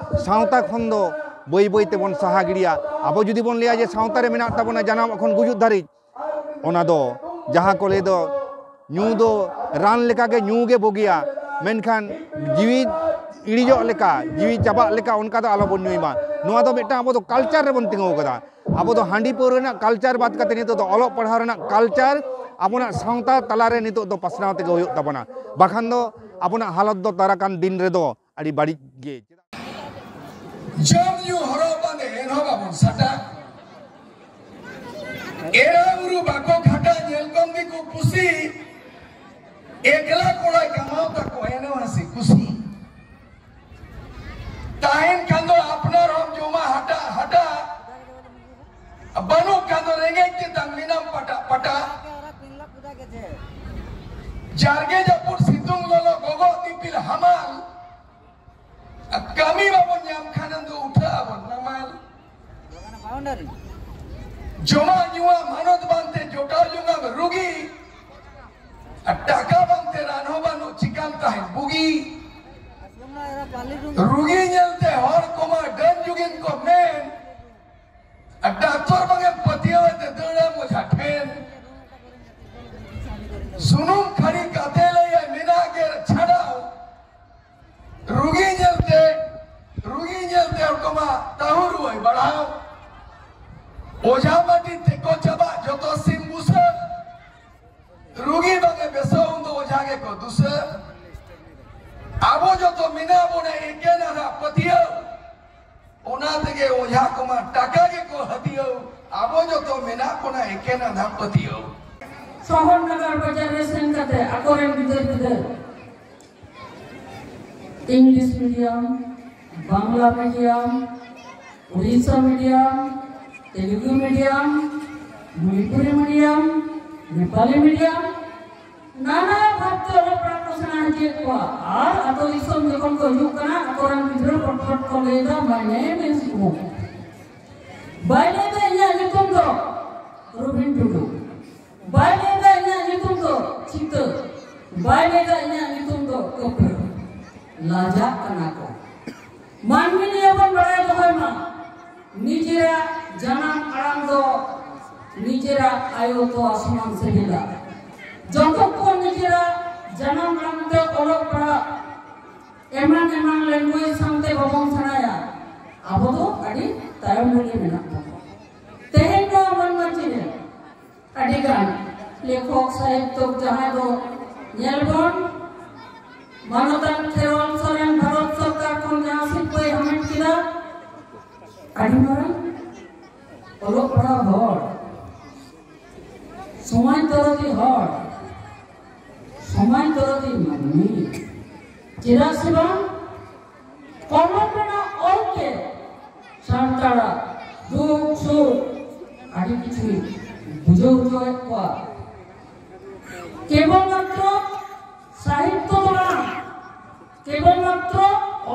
ᱥᱟᱶᱛᱟ ᱠᱷᱚᱱ ᱫᱚ ᱵᱟᱹᱭ ᱵᱟᱹᱭ ᱛᱮᱵᱚᱱ ᱥᱟᱦᱟ ᱜᱤᱰᱤᱭᱟ᱾ ᱟᱵᱚ ᱡᱩᱫᱤ ᱵᱚᱱ ᱞᱟᱹᱭᱟ ᱡᱮ ᱥᱟᱶᱛᱟ ᱨᱮ ᱢᱮᱱᱟᱜ ᱛᱟᱵᱚᱱᱟ ᱡᱟᱱᱟᱢ ᱠᱷᱚᱱ ᱜᱩᱡᱩᱜ ᱫᱷᱟᱹᱨᱤᱡ, ᱚᱱᱟ ᱫᱚ ᱡᱟᱦᱟᱸ ᱠᱚ ᱞᱟᱹᱭ ᱫᱚ ᱧᱩ ᱫᱚ ᱨᱟᱱ ᱞᱮᱠᱟᱜᱮ ᱧᱩ ᱜᱮ ᱵᱩᱜᱤᱭᱟ, ᱢᱮᱱᱠᱷᱟᱱ ᱡᱤᱣᱤ ᱤᱲᱤᱡᱚᱜ ᱞᱮᱠᱟ, ᱡᱤᱣᱤ ᱪᱟᱵᱟᱜ ᱞᱮᱠᱟ ᱚᱱᱠᱟ ᱫᱚ ᱟᱞᱚᱵᱚᱱ ᱧᱩᱭ ᱢᱟ᱾ ᱱᱚᱣᱟ ᱫᱚ ᱢᱤᱫᱴᱟᱝ ᱟᱵᱚ ᱫᱚ ᱠᱟᱞᱪᱟᱨ ᱨᱮᱵᱚᱱ ᱛᱤᱸᱜᱩ ᱟᱠᱟᱫᱟ᱾ ᱟᱵᱚ ᱫᱚ ᱦᱟᱺᱰᱤ ᱯᱟᱹᱣᱨᱟᱹ ᱨᱮᱱᱟᱜ ᱠᱟᱞᱪᱟᱨ ᱵᱟᱫ ᱠᱟᱛᱮ ᱱᱤᱛᱚᱜ ᱫᱚ ᱚᱞᱚᱜ ᱯᱟᱲᱦᱟᱣ ᱨᱮᱱᱟᱜ ᱠᱟᱞᱪᱟᱨ ᱟᱵᱚᱱᱟᱜ ᱥᱟᱶᱛᱟ ᱛᱟᱞᱟᱨᱮ ᱱᱤᱛᱚᱜ ᱫᱚ ᱯᱟᱥᱱᱟᱣ ᱛᱮᱜᱮ ᱦᱩᱭᱩᱜ ᱛᱟᱵᱚᱱᱟ, ᱵᱟᱠᱷᱟᱱ ᱫᱚ ᱟᱵᱚᱱᱟᱜ ᱦᱟᱞᱚᱛ ᱫᱚ ᱫᱟᱨᱟᱠᱟᱱ ᱫᱤᱱ ᱨᱮᱫᱚ ᱟᱹᱰᱤ ᱵᱟᱹᱲᱤᱡ ᱜᱮ᱾ ᱡᱚᱢ ᱧᱩ ᱦᱚᱨᱚᱜ ᱵᱟᱸᱫᱮ ᱮᱱᱦᱚᱸ ᱵᱟᱵᱚᱱ ᱥᱟᱴᱟ᱾ ᱮᱨᱟ ᱩᱨᱩ ᱵᱟᱠᱚ ᱠᱷᱟᱴᱟ ᱧᱮᱞ ᱠᱚᱢ ᱫᱤᱠᱩ ᱯᱩᱥᱤ᱾ ᱮᱠᱞᱟ ᱠᱚᱲᱟᱭ ᱠᱟᱢᱟᱣ ᱛᱟᱠᱚ ᱮᱱᱦᱚᱸ ᱠᱩᱥᱤ᱾ ᱛᱟᱦᱮᱱ ᱠᱷᱟᱱ ᱫᱚ ᱟᱯᱱᱟᱨ ᱦᱚᱸᱢ ᱡᱚᱢᱟ ᱦᱟᱴᱟᱜ ᱦᱟᱴᱟᱜ, ᱵᱟᱹᱱᱩᱜ ᱠᱷᱟᱱ ᱫᱚ ᱨᱮᱸᱜᱮᱡ ᱛᱮᱛᱟᱝ ᱢᱮᱱᱟᱢ ᱯᱟᱴᱟ ᱯᱟᱴᱟ᱾ ᱡᱟᱨᱜᱮ ᱡᱟᱹᱯᱩᱫ ᱥᱤᱛᱩᱝ ᱞᱚᱞᱚ ᱜᱚᱜᱚᱜ ᱫᱤᱯᱤᱞ ᱦᱟᱢᱟᱞ, ᱠᱟᱹᱢᱤ ᱵᱟᱵᱚᱱ ᱧᱟᱢ ᱠᱷᱟᱱ ᱫᱚ ᱩᱴᱷᱟᱹᱜ ᱟᱵᱚᱱ ᱱᱟᱢᱟᱞ᱾ ᱡᱚᱢᱟᱜ ᱧᱩᱣᱟᱜ ᱢᱟᱱᱚᱛ ᱵᱟᱝᱛᱮ ᱡᱚᱴᱟᱣ ᱡᱚᱝᱟᱢ ᱨᱩᱜᱤ, ᱟᱨ ᱴᱟᱠᱟ ᱵᱟᱝᱛᱮ ᱨᱟᱱ ᱦᱚᱸ ᱵᱟᱹᱱᱩᱜ ᱪᱤᱠᱟᱢ ᱛᱟᱦᱮᱸ ᱵᱩᱜᱤ᱾ ᱨᱩᱜᱤ ᱧᱮᱞᱛᱮ ᱦᱚᱲ ᱠᱚᱢᱟ ᱰᱟᱹᱱ ᱡᱩᱜᱤᱱ ᱠᱚ ᱢᱮᱱ, ᱟᱨ ᱰᱟᱠᱛᱚᱨ ᱵᱟᱝᱮᱢ ᱯᱟᱹᱛᱭᱟᱹᱣ ᱮᱛᱮ ᱫᱟᱹᱲᱟᱢ ᱚᱡᱷᱟ ᱴᱷᱮᱱ᱾ ᱥᱩᱱᱩᱢ ᱠᱷᱟᱹᱲᱤ ᱠᱟᱛᱮ ᱞᱟᱹᱭᱟᱭ ᱢᱮᱱᱟᱜ ᱜᱮ ᱪᱷᱟᱰᱟᱣ᱾ ᱨᱩᱜᱤ ᱧᱮᱞᱛᱮ, ᱨᱩᱜᱤ ᱧᱮᱞᱛᱮ ᱦᱚᱲ ᱠᱚᱢᱟ ᱛᱟᱹᱦᱩ ᱨᱩᱣᱟᱹᱭ ᱵᱟᱲᱦᱟᱣ᱾ ᱚᱡᱷᱟ ᱢᱟᱹᱴᱤ ᱛᱮᱠᱚ ᱪᱟᱵᱟᱜ ᱡᱚᱛᱚ ᱥᱤᱢ ᱵᱩᱥᱟᱹᱜ᱾ ᱨᱩᱜᱤ ᱵᱟᱝᱮ ᱵᱮᱥᱚᱜ ᱩᱱᱫᱚ ᱚᱡᱷᱟ ᱜᱮᱠᱚ ᱫᱩᱥᱟᱹᱜ᱾ ᱟᱵᱚ ᱡᱚᱛᱚ ᱢᱮᱱᱟᱜ ᱵᱚᱱᱟ ᱮᱠᱮᱱ ᱟᱫᱷᱟ ᱯᱟᱹᱛᱭᱟᱹᱣ᱾ ᱚᱱᱟ ᱛᱮᱜᱮ ᱚᱡᱷᱟ ᱠᱚᱢᱟ ᱴᱟᱠᱟ ᱜᱮᱠᱚ ᱦᱟᱹᱛᱭᱟᱹᱣ᱾ ᱟᱵᱚ ᱡᱚᱛᱚ ᱢᱮᱱᱟᱜ ᱵᱚᱱᱟ ᱮᱠᱮᱱ ᱟᱫᱷᱟ ᱯᱟᱹᱛᱭᱟᱹᱣ᱾ ᱥᱚᱦᱚᱨ ᱱᱟᱜᱟᱨ ᱵᱟᱡᱟᱨ ᱨᱮ ᱥᱮᱱ ᱠᱟᱛᱮ ᱟᱠᱚᱨᱮᱱ ᱜᱤᱫᱟᱹᱨ ᱯᱤᱫᱟᱹᱨ English medium, Bangla medium, Odisha medium, Telugu medium, Manipuri medium, Nepali medium, ᱱᱟᱱᱟ ᱵᱷᱟᱵᱽᱛᱮ ᱚᱞᱚᱜ ᱯᱟᱲᱦᱟᱜ ᱠᱚ ᱥᱮᱬᱟ ᱦᱚᱪᱚᱭᱮᱫ ᱠᱚᱣᱟ᱾ ᱟᱨ ᱟᱹᱛᱩ ᱫᱤᱥᱚᱢ ᱡᱚᱠᱷᱚᱱ ᱠᱚ ᱦᱤᱡᱩᱜ ᱠᱟᱱᱟ, ᱟᱠᱚᱨᱮᱱ ᱜᱤᱫᱽᱨᱟᱹ ᱯᱚᱴ ᱯᱚᱴ ᱠᱚ ᱞᱟᱹᱭ ᱮᱫᱟ, "My name is ᱚᱢᱩᱠ᱾" ᱵᱟᱭ ᱞᱟᱹᱭ ᱮᱫᱟ, "ᱤᱧᱟᱹᱜ ᱧᱩᱛᱩᱢ ᱫᱚ ᱨᱚᱵᱤᱱ ᱴᱩᱰᱩ᱾" ᱵᱟᱭ ᱞᱟᱹᱭ ᱮᱫᱟ, "ᱤᱧᱟᱹᱜ ᱧᱩᱛᱩᱢ ᱫᱚ ᱪᱤᱛᱟᱹ᱾" ᱵᱟᱭ ᱞᱟᱹᱭ ᱮᱫᱟ, "ᱤᱧᱟᱹᱜ ᱧᱩᱛᱩᱢ ᱫᱚ ᱠᱟᱹᱯᱨᱟᱹ᱾" ᱞᱟᱡᱟᱜ ᱠᱟᱱᱟ ᱠᱚ᱾ ᱢᱟᱹᱱᱢᱤ ᱱᱤᱭᱟᱹ ᱵᱚᱱ ᱵᱟᱲᱟᱭ ᱫᱚᱦᱚᱭ ᱢᱟ, ᱱᱤᱡᱮᱨᱟᱜ ᱡᱟᱱᱟᱢ ᱟᱲᱟᱝ ᱫᱚ ᱱᱤᱡᱮᱨᱟᱜ ᱟᱭᱳ ᱛᱚᱣᱟ ᱥᱚᱢᱟᱱ ᱥᱤᱵᱤᱞᱟ᱾ ᱡᱚᱛᱚ ᱠᱚ ᱱᱤᱡᱮᱨᱟᱜ ᱡᱟᱱᱟᱢ ᱟᱲᱟᱝ ᱛᱮ ᱚᱞᱚᱜ ᱯᱟᱲᱦᱟᱜ, ᱮᱢᱟᱱ ᱮᱢᱟᱱ language ᱥᱟᱶᱛᱮ ᱵᱟᱵᱚᱱ ᱥᱮᱬᱟᱭᱟ, ᱟᱵᱚ ᱫᱚ ᱟᱹᱰᱤ ᱛᱟᱭᱚᱢ ᱨᱮᱜᱮ ᱢᱮᱱᱟᱜ ᱵᱚᱱᱟ᱾ ᱛᱮᱦᱮᱧ ᱱᱚᱣᱟ ᱢᱟᱹᱱᱢᱟ ᱪᱮᱫ ᱨᱮ ᱟᱹᱰᱤ ᱜᱟᱱ ᱞᱮᱠᱷᱚᱠ ᱥᱟᱦᱤᱛᱭᱚ ᱡᱟᱦᱟᱸᱭ ᱫᱚ ᱧᱮᱞ ᱵᱚᱱ, ᱢᱟᱱᱚᱛᱟᱱ ᱠᱷᱮᱨᱣᱟᱞ ᱥᱚᱨᱮᱱ ᱵᱷᱟᱨᱚᱛ ᱥᱚᱨᱠᱟᱨ ᱠᱷᱚᱱ ᱡᱟᱦᱟᱸ ᱥᱤᱨᱯᱟᱹᱭ ᱦᱟᱢᱮᱴ ᱠᱮᱫᱟ, ᱟᱹᱰᱤ ᱢᱟᱨᱟᱝ ᱚᱞᱚᱜ ᱯᱟᱲᱦᱟᱣ ᱦᱚᱲ, ᱥᱚᱢᱟᱡᱽ ᱫᱚᱨᱚᱫᱤ ᱦᱚᱲ, ᱥᱚᱢᱟᱡᱽ ᱫᱚᱨᱚᱫᱤ ᱢᱟᱹᱱᱢᱤ᱾ ᱪᱮᱫᱟᱜ ᱥᱮ ᱵᱟᱝ, ᱠᱚᱞᱚᱢ ᱨᱮᱱᱟᱜ ᱚᱞ ᱛᱮ ᱥᱟᱱᱛᱟᱲᱟᱜ ᱫᱩᱠ ᱥᱩᱠ ᱟᱹᱰᱤ ᱠᱤᱪᱷᱩᱭ ᱵᱩᱡᱷᱟᱹᱣ ᱦᱚᱪᱚᱭᱮᱫ ᱠᱚᱣᱟ᱾ ᱠᱮᱵᱚᱞ ᱢᱟᱛᱨᱚ ᱥᱟᱦᱤᱛᱛᱚ ᱫᱚ ᱵᱟᱝ, ᱠᱮᱵᱚᱞ ᱢᱟᱛᱨᱚ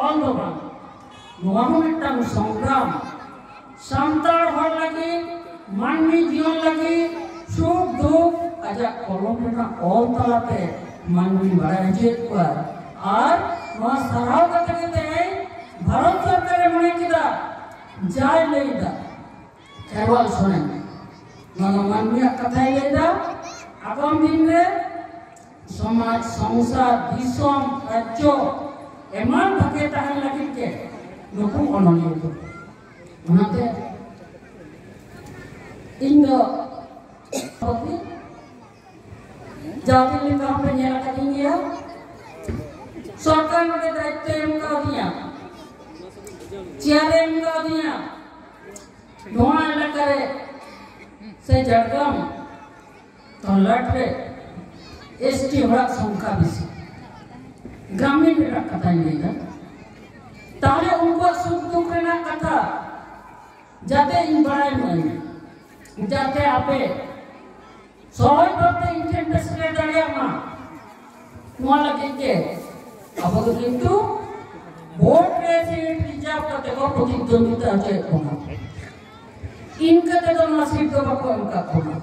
ᱚᱞ ᱫᱚ ᱵᱟᱝ, ᱱᱚᱣᱟ ᱦᱚᱸ ᱢᱤᱫᱴᱟᱝ ᱥᱚᱝᱜᱨᱟᱢ᱾ ᱥᱟᱱᱛᱟᱲ ᱦᱚᱲ ᱞᱟᱹᱜᱤᱫ, ᱢᱟᱹᱱᱢᱤ ᱡᱤᱭᱚᱱ ᱞᱟᱹᱜᱤᱫ ᱥᱩᱠ ᱫᱩᱠ ᱟᱡᱟᱜ ᱠᱚᱞᱚᱢ ᱨᱮᱱᱟᱜ ᱚᱞ ᱛᱟᱞᱟᱛᱮ ᱢᱟᱹᱱᱢᱤ ᱵᱟᱲᱟᱭ ᱦᱚᱪᱚᱭᱮᱫ ᱠᱚᱣᱟ᱾ ᱟᱨ ᱱᱚᱣᱟ ᱥᱟᱨᱦᱟᱣ ᱠᱟᱛᱮ ᱜᱮ ᱛᱮᱦᱮᱧ ᱵᱷᱟᱨᱚᱛ ᱥᱚᱨᱠᱟᱨᱮ ᱢᱚᱱᱮ ᱠᱮᱫᱟ, ᱡᱟᱭ ᱞᱟᱹᱭ ᱮᱫᱟ ᱠᱷᱮᱨᱣᱟᱞ ᱥᱚᱨᱮᱱ, ᱱᱚᱣᱟ ᱫᱚ ᱢᱟᱹᱱᱢᱤᱭᱟᱜ ᱠᱟᱛᱷᱟᱭ ᱞᱟᱹᱭ ᱮᱫᱟ᱾ ᱟᱜᱟᱢ ᱫᱤᱱ ᱨᱮ ᱥᱚᱢᱟᱡᱽ, ᱥᱚᱝᱥᱟᱨ, ᱫᱤᱥᱚᱢ, ᱨᱟᱡᱽᱡᱚ ᱮᱢᱟᱱ ᱵᱷᱟᱜᱮ ᱛᱟᱦᱮᱱ ᱞᱟᱹᱜᱤᱫ ᱜᱮ ᱱᱩᱠᱩ ᱚᱱᱚᱞᱤᱭᱟᱹ ᱠᱚ᱾ ᱚᱱᱟᱛᱮ ᱤᱧ ᱫᱚ ᱡᱟᱹᱛᱤ ᱞᱮᱠᱟ ᱦᱚᱸᱯᱮ ᱧᱮᱞ ᱟᱠᱟᱫᱤᱧ ᱜᱮᱭᱟ᱾ ᱥᱚᱨᱠᱟᱨ ᱱᱚᱰᱮ ᱫᱟᱭᱤᱛᱛᱚ ᱮᱢ ᱠᱟᱣᱫᱤᱧᱟ, ᱪᱮᱭᱟᱨ ᱮᱢ ᱠᱟᱣᱫᱤᱧᱟ᱾ ᱱᱚᱣᱟ ᱮᱞᱟᱠᱟ ᱨᱮ ᱥᱮ ᱡᱷᱟᱲᱜᱨᱟᱢ ᱛᱚᱞᱟᱴ ᱨᱮ ᱮᱥᱴᱤ ᱦᱚᱲᱟᱜ ᱥᱚᱝᱠᱷᱟ ᱵᱮᱥᱤ, ᱜᱨᱟᱢᱤᱱ ᱨᱮᱱᱟᱜ ᱠᱟᱛᱷᱟᱧ ᱞᱟᱹᱭᱫᱟ᱾ ᱛᱟᱦᱞᱮ ᱩᱱᱠᱩᱣᱟᱜ ᱥᱩᱠ ᱫᱩᱠ ᱨᱮᱱᱟᱜ ᱠᱟᱛᱷᱟ ᱡᱟᱛᱮ ᱤᱧ ᱵᱟᱲᱟᱭ ᱢᱟᱹᱧ, ᱡᱟᱛᱮ ᱟᱯᱮ ᱥᱚᱦᱚᱡ ᱵᱷᱟᱵᱛᱮ ᱤᱧ ᱴᱷᱮᱱ ᱯᱮ ᱥᱮᱴᱮᱨ ᱫᱟᱲᱮᱭᱟᱜ ᱢᱟ, ᱱᱚᱣᱟ ᱞᱟᱹᱜᱤᱫ ᱜᱮ ᱟᱵᱚ ᱫᱚ ᱠᱤᱱᱛᱩ ᱵᱷᱳᱴ ᱨᱮ ᱥᱤᱴ ᱨᱤᱡᱟᱨᱵᱷ ᱠᱟᱛᱮ ᱠᱚ ᱯᱨᱚᱛᱤᱫᱽᱣᱚᱱᱫᱤᱛᱟ ᱦᱚᱪᱚᱭᱮᱫ ᱵᱚᱱᱟ᱾ ᱤᱱᱠᱟᱹ ᱛᱮᱫᱚ ᱱᱚᱣᱟ ᱥᱤᱴ ᱫᱚ ᱵᱟᱠᱚ ᱮᱢ ᱠᱟᱜ ᱵᱚᱱᱟ᱾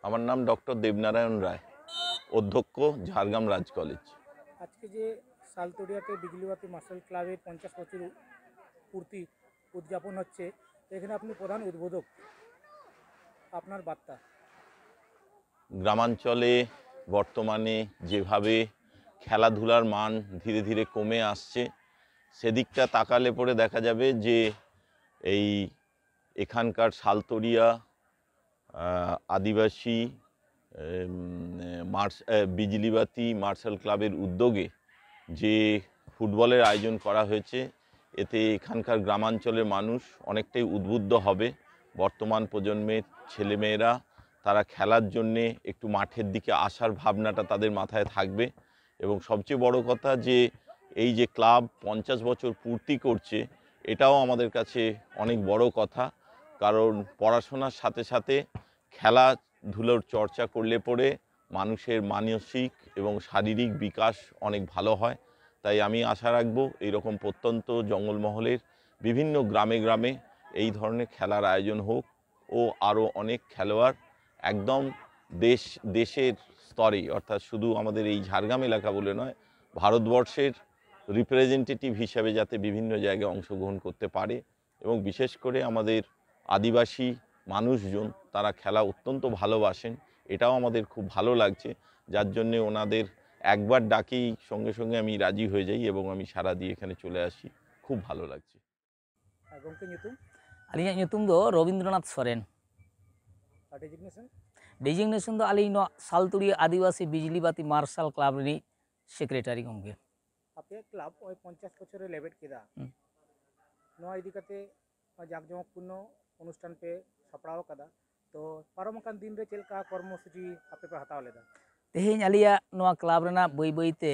আমার নাম ডক্টর দেবনারায়ণ রায়, অধ্যক্ষ, ঝাড়গ্রাম রাজ কলেজ। আজকে যে সালতোড়িয়াতে বিজলিবাতি মার্শাল ক্লাবের পঞ্চাশ বছর পূর্তি উদযাপন হচ্ছে, এখানে আপনি প্রধান উদ্বোধক, আপনার বার্তা? গ্রামাঞ্চলে বর্তমানে যেভাবে খেলাধুলার মান ধীরে ধীরে কমে আসছে, সেদিকটা তাকালে পরে দেখা যাবে যে এই এখানকার সালতোড়িয়া আহ, আদিবাসী উম, মার্শ- আহ, বিজলিবাতি মার্শাল ক্লাবের উদ্যোগে যে ফুটবলের আয়োজন করা হয়েছে, এতে এখানকার গ্রামাঞ্চলের মানুষ অনেকটাই উদ্বুদ্ধ হবে। বর্তমান প্রজন্মের ছেলেমেয়েরা তারা খেলার জন্যে একটু মাঠের দিকে আসার ভাবনাটা তাদের মাথায় থাকবে। এবং সবচেয়ে বড় কথা যে এই যে ক্লাব পঞ্চাশ বছর পূর্তি করছে, এটাও আমাদের কাছে অনেক বড় কথা। কারণ পড়াশোনার সাথে সাথে খেলাধুলোর চর্চা করলে পরে মানুষের মানসিক এবং শারীরিক বিকাশ অনেক ভালো হয়। তাই আমি আশা রাখবো এইরকম প্রত্যন্ত জঙ্গলমহলের বিভিন্ন গ্রামে গ্রামে এই ধরনের খেলার আয়োজন হোক ও আরও অনেক খেলোয়াড় একদম দেশ দেশের স্তরে, অর্থাৎ শুধু আমাদের এই ঝাড়গ্রাম এলাকা বলে নয়, ভারতবর্ষের রিপ্রেজেন্টেটিভ হিসাবে যাতে বিভিন্ন জায়গায় অংশগ্রহণ করতে পারে। এবং বিশেষ করে আমাদের আদিবাসী মানুষজন, তারা খেলা অত্যন্ত ভালোবাসেন, এটাও আমাদের খুব ভালো লাগছে। যার জন্যে ওনাদের একবার ডাকেই সঙ্গে সঙ্গে আমি রাজি হয়ে যাই এবং আমি সাড়া দিয়ে এখানে চলে আসি। খুব ভালো লাগছে। ᱟᱨ ᱜᱚᱢᱠᱮ ᱧᱩᱛᱩᱢ? ᱟᱹᱞᱤᱧᱟᱜ ᱧᱩᱛᱩᱢ ᱫᱚ ᱨᱚᱵᱤᱱᱫᱨᱚᱱᱟᱛᱷ ᱥᱚᱨᱮᱱ᱾ ᱟᱨ ᱰᱮᱡᱤᱜᱱᱮᱥᱚᱱ? ᱰᱮᱡᱤᱜᱱᱮᱥᱚᱱ ᱫᱚ ᱟᱹᱞᱤᱧ ᱱᱚᱣᱟ ᱥᱟᱞᱛᱩᱲᱤᱭᱟᱹ ᱟᱹᱫᱤᱵᱟᱹᱥᱤ ᱵᱤᱡᱽᱞᱤ ᱵᱟᱹᱛᱤ ᱢᱟᱨᱥᱟᱞ ᱠᱞᱟᱵᱽ ᱨᱤᱱᱤᱡ ᱥᱮᱠᱨᱮᱴᱟᱨᱤ ᱜᱚᱢᱠᱮ᱾ ᱟᱯᱮᱭᱟᱜ ᱠᱞᱟᱵᱽ ᱱᱚᱜᱼᱚᱭ ᱯᱚᱧᱪᱟᱥ ᱵᱚᱪᱷᱚᱨᱮ ᱞᱮᱵᱮᱫ ᱠᱮᱫᱟ᱾ ᱦᱩᱸ᱾ ᱱᱚᱣᱟ ᱤᱫᱤ ᱠᱟᱛᱮ ᱡᱟᱠ ᱡᱚᱢᱚᱠ ᱯᱩᱨᱱᱚ ᱚᱱᱩᱥᱴᱷᱟᱱ ᱯᱮ ᱥᱟᱯᱲᱟᱣ ᱟᱠᱟᱫᱟ᱾ ᱛᱚ ᱯᱟᱨᱚᱢ ᱟᱠᱟᱱ ᱫᱤᱱ ᱨᱮ ᱪᱮᱫ ᱞᱮᱠᱟ ᱠᱚᱨᱢᱚᱥᱩᱪᱤ ᱟᱯᱮ ᱯᱮ ᱦᱟᱛᱟᱣ ᱞᱮᱫᱟ? ᱛᱮᱦᱮᱧ ᱟᱞᱮᱭᱟᱜ ᱱᱚᱣᱟ ᱠᱞᱟᱵᱽ ᱨᱮᱱᱟᱜ ᱵᱟᱹᱭ ᱵᱟᱹᱭ ᱛᱮ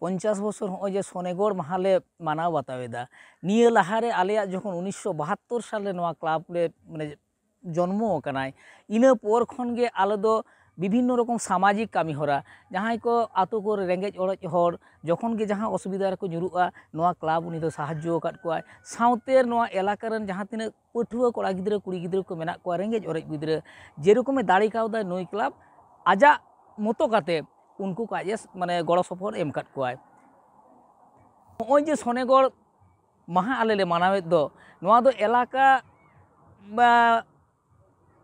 ᱯᱚᱧᱪᱟᱥ ᱵᱚᱪᱷᱚᱨ ᱦᱚᱸᱜᱼᱚᱭ ᱡᱮ ᱥᱚᱱᱮᱜᱚᱲ ᱢᱟᱦᱟ ᱞᱮ ᱢᱟᱱᱟᱣ ᱵᱟᱛᱟᱣ ᱮᱫᱟ, ᱱᱤᱭᱟᱹ ᱞᱟᱦᱟᱨᱮ ᱟᱞᱮᱭᱟᱜ ᱡᱚᱠᱷᱚᱱ ᱩᱱᱤᱥᱥᱚ ᱵᱟᱦᱟᱛᱛᱳᱨ ᱥᱟᱞᱨᱮ ᱱᱚᱣᱟ ᱠᱞᱟᱵᱽ ᱞᱮ ᱢᱟᱱᱮ ᱡᱚᱱᱢᱚ ᱟᱠᱟᱱᱟᱭ, ᱤᱱᱟᱹ ᱯᱚᱨ ᱠᱷᱚᱱ ᱜᱮ ᱟᱞᱮ ᱫᱚ ᱵᱤᱵᱷᱤᱱᱱᱚ ᱨᱚᱠᱚᱢ ᱥᱟᱢᱟᱡᱤᱠ ᱠᱟᱹᱢᱤ ᱦᱚᱨᱟ, ᱡᱟᱦᱟᱸᱭ ᱠᱚ ᱟᱛᱳ ᱠᱚᱨᱮ ᱨᱮᱸᱜᱮᱡ ᱚᱨᱮᱡ ᱦᱚᱲ ᱡᱚᱠᱷᱚᱱ ᱜᱮ ᱡᱟᱦᱟᱸ ᱚᱥᱩᱵᱤᱫᱷᱟ ᱨᱮᱠᱚ ᱧᱩᱨᱩᱜᱼᱟ, ᱱᱚᱣᱟ ᱠᱞᱟᱵᱽ ᱩᱱᱤ ᱫᱚ ᱥᱟᱦᱟᱡᱽᱡᱚ ᱟᱠᱟᱫ ᱠᱚᱣᱟᱭ᱾ ᱥᱟᱶᱛᱮ ᱱᱚᱣᱟ ᱮᱞᱟᱠᱟ ᱨᱮᱱ ᱡᱟᱦᱟᱸ ᱛᱤᱱᱟᱹᱜ ᱯᱟᱹᱴᱷᱩᱣᱟᱹ ᱠᱚᱲᱟ ᱜᱤᱫᱽᱨᱟᱹ ᱠᱩᱲᱤ ᱜᱤᱫᱽᱨᱟᱹ ᱠᱚ ᱢᱮᱱᱟᱜ ᱠᱚᱣᱟ, ᱨᱮᱸᱜᱮᱡ ᱚᱨᱮᱡ ᱜᱤᱫᱽᱨᱟᱹ, ᱡᱮᱨᱚᱠᱚᱢᱮ ᱫᱟᱲᱮ ᱠᱟᱣᱫᱟ ᱱᱩᱭ ᱠᱞᱟᱵᱽ ᱟᱡᱟᱜ ᱢᱚᱛᱚ ᱠᱟᱛᱮ ᱩᱱᱠᱩ ᱠᱚ ᱟᱡ ᱮ ᱢᱟᱱᱮ ᱜᱚᱲᱚ ᱥᱚᱯᱚᱦᱚᱫ ᱮᱢ ᱟᱠᱟᱫ ᱠᱚᱣᱟᱭ᱾ ᱱᱚᱜᱼᱚᱭ ᱡᱮ ᱥᱚᱱᱮᱜᱚᱲ ᱢᱟᱦᱟ ᱟᱞᱮ ᱞᱮ ᱢᱟᱱᱟᱣᱮᱫ ᱫᱚ, ᱱᱚᱣᱟ ᱫᱚ ᱮᱞᱟᱠᱟ ᱵᱟ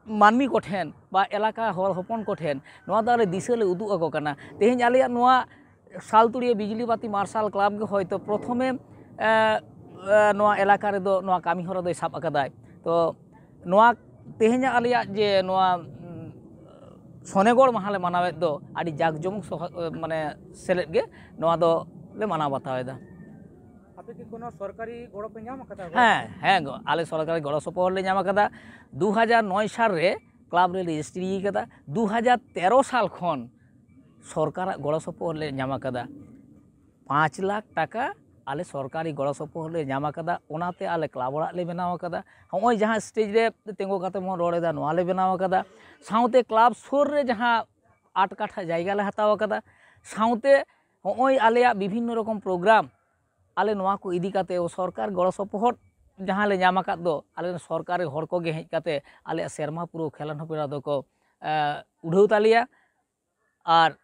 ᱢᱟᱹᱱᱢᱤ ᱠᱚᱴᱷᱮᱱ ᱵᱟ ᱮᱞᱟᱠᱟ ᱦᱚᱲ ᱦᱚᱯᱚᱱ ᱠᱚᱴᱷᱮᱱ ᱱᱚᱣᱟ ᱫᱚ ᱟᱞᱮ ᱫᱤᱥᱟᱹ ᱞᱮ ᱩᱫᱩᱜ ᱟᱠᱚ ᱠᱟᱱᱟ᱾ ᱛᱮᱦᱮᱧ ᱟᱞᱮᱭᱟᱜ ᱱᱚᱣᱟ ᱥᱟᱞᱛᱩᱲᱤᱭᱟᱹ ᱵᱤᱡᱽᱞᱤ ᱵᱟᱹᱛᱤ ᱢᱟᱨᱥᱟᱞ ᱠᱞᱟᱵᱽ ᱜᱮ ᱦᱚᱭᱛᱳ ᱯᱨᱚᱛᱷᱚᱢᱮ, ᱮ, ᱮ, ᱱᱚᱣᱟ ᱮᱞᱟᱠᱟ ᱨᱮᱫᱚ ᱱᱚᱣᱟ ᱠᱟᱹᱢᱤ ᱦᱚᱨᱟ ᱫᱚᱭ ᱥᱟᱵ ᱟᱠᱟᱫᱟᱭ᱾ ᱛᱚ ᱱᱚᱣᱟ ᱛᱮᱦᱮᱧᱟᱜ ᱟᱞᱮᱭᱟᱜ ᱡᱮ ᱱᱚᱣᱟ, ᱩᱢ, ᱥᱚᱱᱮᱜᱚᱲ ᱢᱟᱦᱟ ᱞᱮ ᱢᱟᱱᱟᱣᱮᱫ ᱫᱚ, ᱟᱹᱰᱤ ᱡᱟᱠ ᱡᱚᱢᱚᱠ ᱥᱚᱦ-, ᱢᱟᱱᱮ ᱥᱮᱞᱮᱫ ᱜᱮ ᱱᱚᱣᱟ ᱫᱚ ᱞᱮ ᱢᱟᱱᱟᱣ ᱵᱟᱛᱟᱣ ᱮᱫᱟ᱾ ᱟᱯᱮ ᱠᱤ ᱠᱳᱱᱳ ᱥᱚᱨᱠᱟᱨᱤ ᱜᱚᱲᱚ ᱯᱮ ᱧᱟᱢ ᱟᱠᱟᱫᱟ? ᱦᱮᱸ, ᱦᱮᱸ ᱜᱚ-, ᱟᱞᱮ ᱥᱚᱨᱠᱟᱨᱤ ᱜᱚᱲᱚ ᱥᱚᱯᱚᱦᱚᱫ ᱞᱮ ᱧᱟᱢ ᱟᱠᱟᱫᱟ᱾ ᱫᱩ ᱦᱟᱡᱟᱨ ᱱᱚᱭ ᱥᱟᱞ ᱨᱮ ᱠᱞᱟᱵᱽ ᱞᱮ ᱨᱮᱡᱤᱥᱴᱨᱤ ᱟᱠᱟᱫᱟ᱾ ᱫᱩ ᱦᱟᱡᱟᱨ ᱛᱮᱨᱚ ᱥᱟᱞ ᱠᱷᱚᱱ ᱥᱚᱨᱠᱟᱨᱟᱜ ᱜᱚᱲᱚ ᱥᱚᱯᱚᱦᱚᱫ ᱞᱮ ᱧᱟᱢ ᱟᱠᱟᱫᱟ᱾ ᱯᱟᱸᱪ ᱞᱟᱠᱷ ᱴᱟᱠᱟ ᱟᱞᱮ ᱥᱚᱨᱠᱟᱨᱤ ᱜᱚᱲᱚ ᱥᱚᱯᱚᱦᱚᱫ ᱞᱮ ᱧᱟᱢ ᱟᱠᱟᱫᱟ, ᱚᱱᱟᱛᱮ ᱟᱞᱮ ᱠᱞᱟᱵᱽ ᱚᱲᱟᱜ ᱞᱮ ᱵᱮᱱᱟᱣ ᱟᱠᱟᱫᱟ᱾ ᱦᱚᱸᱜᱼᱚᱭ ᱡᱟᱦᱟᱸ ᱥᱴᱮᱡᱽ ᱨᱮ ᱛᱤᱸᱜᱩ ᱠᱟᱛᱮ ᱵᱚᱱ ᱨᱚᱲ ᱮᱫᱟ, ᱱᱚᱣᱟ ᱞᱮ ᱵᱮᱱᱟᱣ ᱟᱠᱟᱫᱟ᱾ ᱥᱟᱶᱛᱮ ᱠᱞᱟᱵᱽ ᱥᱩᱨ ᱨᱮ ᱡᱟᱦᱟᱸ ᱟᱴ ᱠᱟᱴᱷᱟ ᱡᱟᱭᱜᱟ ᱞᱮ ᱦᱟᱛᱟᱣ ᱟᱠᱟᱫᱟ, ᱥᱟᱶᱛᱮ ᱦᱚᱸᱜᱼᱚᱭ ᱟᱞᱮᱭᱟᱜ ᱵᱤᱵᱷᱤᱱᱱᱚ ᱨᱚᱠᱚᱢ ᱯᱨᱳᱜᱨᱟᱢ, ᱟᱞᱮ ᱱᱚᱣᱟ ᱠᱚ ᱤᱫᱤ ᱠᱟᱛᱮ ᱥᱚᱨᱠᱟᱨ ᱜᱚᱲᱚ ᱥᱚᱯᱚᱦᱚᱫ ᱡᱟᱦᱟᱸ ᱞᱮ ᱧᱟᱢ ᱟᱠᱟᱫ ᱫᱚ, ᱟᱞᱮ ᱨᱮᱱ ᱥᱚᱨᱠᱟᱨᱤ ᱦᱚᱲ ᱠᱚᱜᱮ ᱦᱮᱡ ᱠᱟᱛᱮ ᱟᱞᱮᱭᱟᱜ ᱥᱮᱨᱢᱟ ᱯᱩᱨᱟᱹᱣ ᱠᱷᱮᱞᱳᱸᱰ ᱦᱚᱯᱚᱱᱟ ᱫᱚᱠᱚ, ᱮ, ᱩᱰᱷᱟᱹᱣ ᱛᱟᱞᱮᱭᱟ᱾ ᱟᱨ,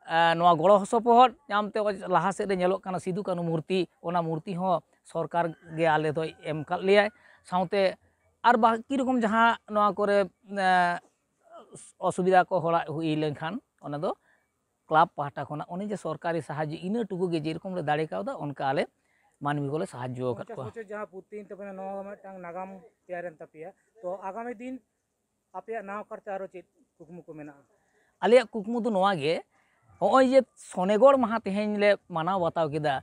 ᱮ, ᱱᱚᱣᱟ ᱜᱚᱲᱚ ᱥᱚᱯᱚᱦᱚᱫ ᱧᱟᱢᱛᱮ ᱞᱟᱦᱟ ᱥᱮᱫ ᱨᱮ ᱧᱮᱞᱚᱜ ᱠᱟᱱᱟ ᱥᱤᱫᱩ ᱠᱟᱹᱱᱩ ᱢᱩᱨᱛᱤ, ᱚᱱᱟ ᱢᱩᱨᱛᱤ ᱦᱚᱸ ᱥᱚᱨᱠᱟᱨ ᱜᱮ ᱟᱞᱮ ᱫᱚᱭ ᱮᱢ ᱠᱟᱫ ᱞᱮᱭᱟᱭ᱾ ᱥᱟᱶᱛᱮ ᱟᱨ ᱵᱟᱹᱠᱤ ᱨᱚᱠᱚᱢ ᱡᱟᱦᱟᱸ ᱱᱚᱣᱟ ᱠᱚᱨᱮ, ᱮ, ᱚᱥᱩᱵᱤᱫᱷᱟ ᱠᱚ ᱦᱚᱲᱟᱜ ᱦᱩᱭ ᱞᱮᱱᱠᱷᱟᱱ, ᱚᱱᱟ ᱫᱚ ᱠᱞᱟᱵᱽ ᱯᱟᱦᱴᱟ ᱠᱷᱚᱱᱟᱜ ᱚᱱᱮ ᱡᱮ ᱥᱚᱨᱠᱟᱨᱤ ᱥᱟᱦᱟᱡᱽᱡᱚ ᱤᱱᱟᱹ ᱴᱩᱠᱩ ᱜᱮ ᱡᱮᱨᱚᱠᱚᱢ ᱞᱮ ᱫᱟᱲᱮ ᱠᱟᱣᱫᱟ, ᱚᱱᱠᱟ ᱟᱞᱮ ᱢᱟᱹᱱᱢᱤ ᱠᱚᱞᱮ ᱥᱟᱦᱟᱡᱽᱡᱚ ᱟᱠᱟᱫ ᱯᱚᱧᱪᱟᱥ ᱠᱚᱣᱟ᱾ ᱵᱚᱪᱷᱚᱨ ᱡᱟᱦᱟᱸ ᱯᱩᱨᱛᱤᱭᱮᱱ ᱛᱟᱵᱮᱱᱟ, ᱱᱚᱣᱟ ᱢᱤᱫᱴᱟᱝ ᱱᱟᱜᱟᱢ ᱛᱮᱭᱟᱨᱮᱱ ᱛᱟᱯᱮᱭᱟ, ᱛᱚ ᱟᱜᱟᱢᱤ ᱫᱤᱱ ᱟᱯᱮᱭᱟᱜ ᱱᱟᱣᱟ ᱠᱟᱨᱛᱮ ᱟᱨᱚ ᱪᱮᱫ ᱠᱩᱠᱢᱩ ᱠᱚ ᱢᱮᱱᱟᱜᱼᱟ? ᱟᱞᱮᱭᱟᱜ ᱠᱩᱠᱢᱩ ᱫᱚ ᱱᱚᱣᱟ ᱜᱮ, ᱦᱚᱸᱜᱼᱚᱭ ᱡᱮ ᱥᱚᱱᱮᱜᱚᱲ ᱢᱟᱦᱟ ᱛᱮᱦᱮᱧ ᱞᱮ ᱢᱟᱱᱟᱣ ᱵᱟᱛᱟᱣ ᱠᱮᱫᱟ,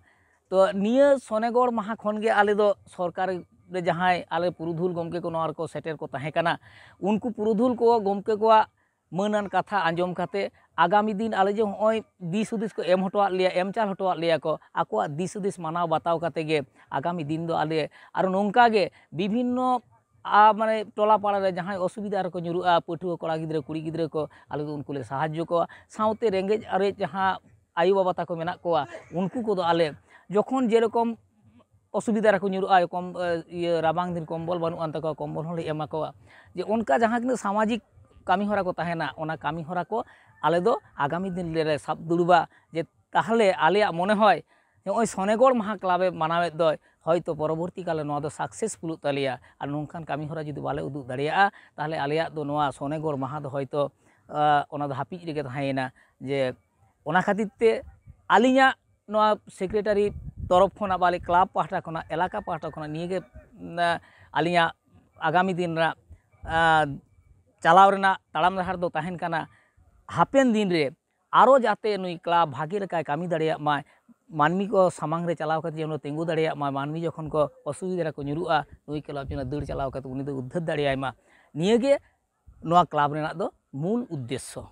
ᱛᱚ ᱱᱤᱭᱟᱹ ᱥᱚᱱᱮᱜᱚᱲ ᱢᱟᱦᱟ ᱠᱷᱚᱱ ᱜᱮ ᱟᱞᱮ ᱫᱚ ᱥᱚᱨᱠᱟᱨ ᱨᱮ ᱡᱟᱦᱟᱸᱭ ᱟᱞᱮ ᱯᱩᱨᱩᱫᱷᱩᱞ ᱜᱚᱢᱠᱮ ᱠᱚ ᱱᱚᱣᱟ ᱨᱮᱠᱚ ᱥᱮᱴᱮᱨ ᱠᱚ ᱛᱟᱦᱮᱸ ᱠᱟᱱᱟ, ᱩᱱᱠᱩ ᱯᱩᱨᱩᱫᱷᱩᱞ ᱠᱚ ᱜᱚᱢᱠᱮ ᱠᱚᱣᱟᱜ ᱢᱟᱹᱱᱟᱱ ᱠᱟᱛᱷᱟ ᱟᱸᱡᱚᱢ ᱠᱟᱛᱮ ᱟᱜᱟᱢᱤ ᱫᱤᱱ ᱟᱞᱮ ᱡᱮ ᱦᱚᱸᱜᱼᱚᱭ ᱫᱤᱥ ᱦᱩᱫᱤᱥ ᱠᱚ ᱮᱢ ᱦᱚᱴᱚᱣᱟᱫ ᱞᱮᱭᱟ, ᱮᱢ ᱪᱟᱞ ᱦᱚᱴᱚᱣᱟᱫ ᱞᱮᱭᱟ ᱠᱚ, ᱟᱠᱚᱣᱟᱜ ᱫᱤᱥ ᱦᱩᱫᱤᱥ ᱢᱟᱱᱟᱣ ᱵᱟᱛᱟᱣ ᱠᱟᱛᱮ ᱜᱮ ᱟᱜᱟᱢᱤ ᱫᱤᱱ ᱫᱚ ᱟᱞᱮ ᱟᱨᱚ ᱱᱚᱝᱠᱟ ᱜᱮ ᱵᱤᱵᱷᱤᱱᱱᱚ, ᱟ, ᱢᱟᱱᱮ ᱴᱚᱞᱟ ᱯᱟᱲᱟ ᱨᱮ ᱡᱟᱦᱟᱸᱭ ᱚᱥᱩᱵᱤᱫᱷᱟ ᱨᱮᱠᱚ ᱧᱩᱨᱩᱜᱼᱟ, ᱯᱟᱹᱴᱷᱩᱣᱟᱹ ᱠᱚᱲᱟ ᱜᱤᱫᱽᱨᱟᱹ ᱠᱩᱲᱤ ᱜᱤᱫᱽᱨᱟᱹ ᱠᱚ, ᱟᱞᱮ ᱫᱚ ᱩᱱᱠᱩ ᱞᱮ ᱥᱟᱦᱟᱡᱽᱡᱚ ᱠᱚᱣᱟ᱾ ᱥᱟᱶᱛᱮ ᱨᱮᱸᱜᱮᱡ ᱚᱨᱮᱡ ᱡᱟᱦᱟᱸ ᱟᱭᱳ ᱵᱟᱵᱟ ᱛᱟᱠᱚ ᱢᱮᱱᱟᱜ ᱠᱚᱣᱟ, ᱩᱱᱠᱩ ᱠᱚᱫᱚ ᱟᱞᱮ ᱡᱚᱠᱷᱚᱱ ᱡᱮᱨᱚᱠᱚᱢ ᱚᱥᱩᱵᱤᱫᱷᱟ ᱨᱮᱠᱚ ᱧᱩᱨᱩᱜᱼᱟ, ᱠᱚᱢ, ᱮ, ᱤᱭᱟᱹ, ᱨᱟᱵᱟᱝ ᱫᱤᱱ ᱠᱚᱢᱵᱚᱞ ᱵᱟᱹᱱᱩᱜ ᱟᱱ ᱛᱟᱠᱚᱣᱟ, ᱠᱚᱢᱵᱚᱞ ᱦᱚᱸᱞᱮ ᱮᱢᱟ ᱠᱚᱣᱟ᱾ ᱡᱮ ᱚᱱᱠᱟ ᱡᱟᱦᱟᱸ ᱛᱤᱱᱟᱹᱜ ᱥᱟᱢᱟᱡᱤᱠ ᱠᱟᱹᱢᱤ ᱦᱚᱨᱟ ᱠᱚ ᱛᱟᱦᱮᱱᱟ, ᱚᱱᱟ ᱠᱟᱹᱢᱤ ᱦᱚᱨᱟ ᱠᱚ ᱟᱞᱮ ᱫᱚ ᱟᱜᱟᱢᱤ ᱫᱤᱱ ᱨᱮᱞᱮ ᱥᱟᱵ ᱫᱩᱲᱩᱵᱟ᱾ ᱡᱮ ᱛᱟᱦᱚᱞᱮ ᱟᱞᱮᱭᱟᱜ ᱢᱚᱱᱮ ᱦᱚᱭ ᱱᱚᱜᱼᱚᱭ ᱥᱚᱱᱮᱜᱚᱲ ᱢᱟᱦᱟ ᱠᱞᱟᱵᱽ ᱮ ᱢᱟᱱᱟᱣᱮᱫ ᱫᱚᱭ, ᱦᱚᱭᱛᱳ ᱯᱚᱨᱚᱵᱚᱨᱛᱤ ᱠᱟᱞᱮ ᱱᱚᱣᱟ ᱫᱚ ᱥᱟᱠᱥᱮᱥᱯᱷᱩᱞᱚᱜ ᱛᱟᱞᱮᱭᱟ᱾ ᱟᱨ ᱱᱚᱝᱠᱟᱱ ᱠᱟᱹᱢᱤ ᱦᱚᱨᱟ ᱡᱩᱫᱤ ᱵᱟᱞᱮ ᱩᱫᱩᱜ ᱫᱟᱲᱮᱭᱟᱜᱼᱟ, ᱛᱟᱦᱚᱞᱮ ᱟᱞᱮᱭᱟᱜ ᱫᱚ ᱱᱚᱣᱟ ᱥᱚᱱᱮᱜᱚᱲ ᱢᱟᱦᱟ ᱫᱚ ᱦᱚᱭᱛᱳ, ᱟ, ᱚᱱᱟ ᱫᱚ ᱦᱟᱹᱯᱤᱫ ᱨᱮᱜᱮ ᱛᱟᱦᱮᱸᱭᱮᱱᱟ᱾ ᱡᱮ ᱚᱱᱟ ᱠᱷᱟᱹᱛᱤᱨ ᱛᱮ ᱟᱹᱞᱤᱧᱟᱜ ᱱᱚᱣᱟ ᱥᱮᱠᱨᱮᱴᱟᱨᱤ ᱛᱚᱨᱚᱯ ᱠᱷᱚᱱᱟᱜ ᱵᱟ ᱟᱞᱮ ᱠᱞᱟᱵᱽ ᱯᱟᱦᱴᱟ ᱠᱷᱚᱱᱟᱜ, ᱮᱞᱟᱠᱟ ᱯᱟᱦᱴᱟ ᱠᱷᱚᱱᱟᱜ ᱱᱤᱭᱟᱹᱜᱮ, ᱩᱢ, ᱟᱹᱞᱤᱧᱟᱜ ᱟᱜᱟᱢᱤ ᱫᱤᱱ ᱨᱮᱱᱟᱜ, ᱟ, ᱪᱟᱞᱟᱣ ᱨᱮᱱᱟᱜ ᱛᱟᱲᱟᱢ ᱰᱟᱦᱟᱨ ᱫᱚ ᱛᱟᱦᱮᱱ ᱠᱟᱱᱟ, ᱦᱟᱯᱮᱱ ᱫᱤᱱ ᱨᱮ ᱟᱨᱚ ᱡᱟᱛᱮ ᱱᱩᱭ ᱠᱞᱟᱵᱽ ᱵᱷᱟᱜᱮ ᱞᱮᱠᱟᱭ ᱠᱟᱹᱢᱤ ᱫᱟᱲᱮᱭᱟᱜ ᱢᱟᱭ, ᱢᱟᱹᱱᱢᱤ ᱠᱚ ᱥᱟᱢᱟᱝ ᱨᱮ ᱪᱟᱞᱟᱣ ᱠᱟᱛᱮ ᱡᱮᱢᱚᱱ ᱛᱤᱸᱜᱩ ᱫᱟᱲᱮᱭᱟᱜ ᱢᱟᱭ, ᱢᱟᱹᱱᱢᱤ ᱡᱚᱠᱷᱚᱱ ᱠᱚ ᱚᱥᱩᱵᱤᱫᱷᱟ ᱨᱮᱠᱚ ᱧᱩᱨᱩᱜᱼᱟ, ᱱᱩᱭ ᱠᱞᱟᱵᱽ ᱡᱮᱱᱚ ᱫᱟᱹᱲ ᱪᱟᱞᱟᱣ ᱠᱟᱛᱮ ᱩᱱᱤ ᱫᱚ ᱩᱫᱽᱫᱷᱟᱹᱨ ᱫᱟᱲᱮᱭᱟᱭ ᱢᱟ, ᱱᱤᱭᱟᱹᱜᱮ ᱱᱚᱣᱟ ᱠᱞᱟᱵᱽ ᱨᱮᱱᱟᱜ ᱫᱚ ᱢᱩᱞ ᱩᱫᱽᱫᱮᱥᱥᱚ᱾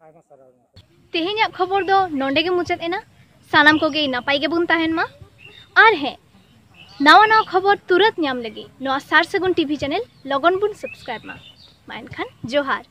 ᱟᱭᱢᱟ ᱥᱟᱨᱦᱟᱣ ᱜᱚᱢᱠᱮ᱾ ᱛᱮᱦᱮᱧᱟᱜ ᱠᱷᱚᱵᱚᱨ ᱫᱚ ᱱᱚᱸᱰᱮ ᱜᱮ ᱢᱩᱪᱟᱹᱫ ᱮᱱᱟ᱾ ᱥᱟᱱᱟᱢ ᱠᱚᱜᱮ ᱱᱟᱯᱟᱭ ᱜᱮᱵᱚᱱ ᱛᱟᱦᱮᱱ ᱢᱟ᱾ ᱟᱨ ᱦᱮᱸ, ᱱᱟᱣᱟ ᱱᱟᱣᱟ ᱠᱷᱚᱵᱚᱨ ᱛᱩᱨᱟᱹᱛ ᱧᱟᱢ ᱞᱟᱹᱜᱤᱫ ᱱᱚᱣᱟ ᱥᱟᱨ ᱥᱟᱹᱜᱩᱱ ᱴᱤᱵᱷᱤ ᱪᱮᱱᱮᱞ ᱞᱚᱜᱚᱱ ᱵᱚᱱ ᱥᱟᱵᱥᱠᱨᱟᱭᱤᱵ ᱢᱟ᱾ ᱢᱟ ᱮᱱᱠᱷᱟᱱ ᱡᱚᱦᱟᱨ᱾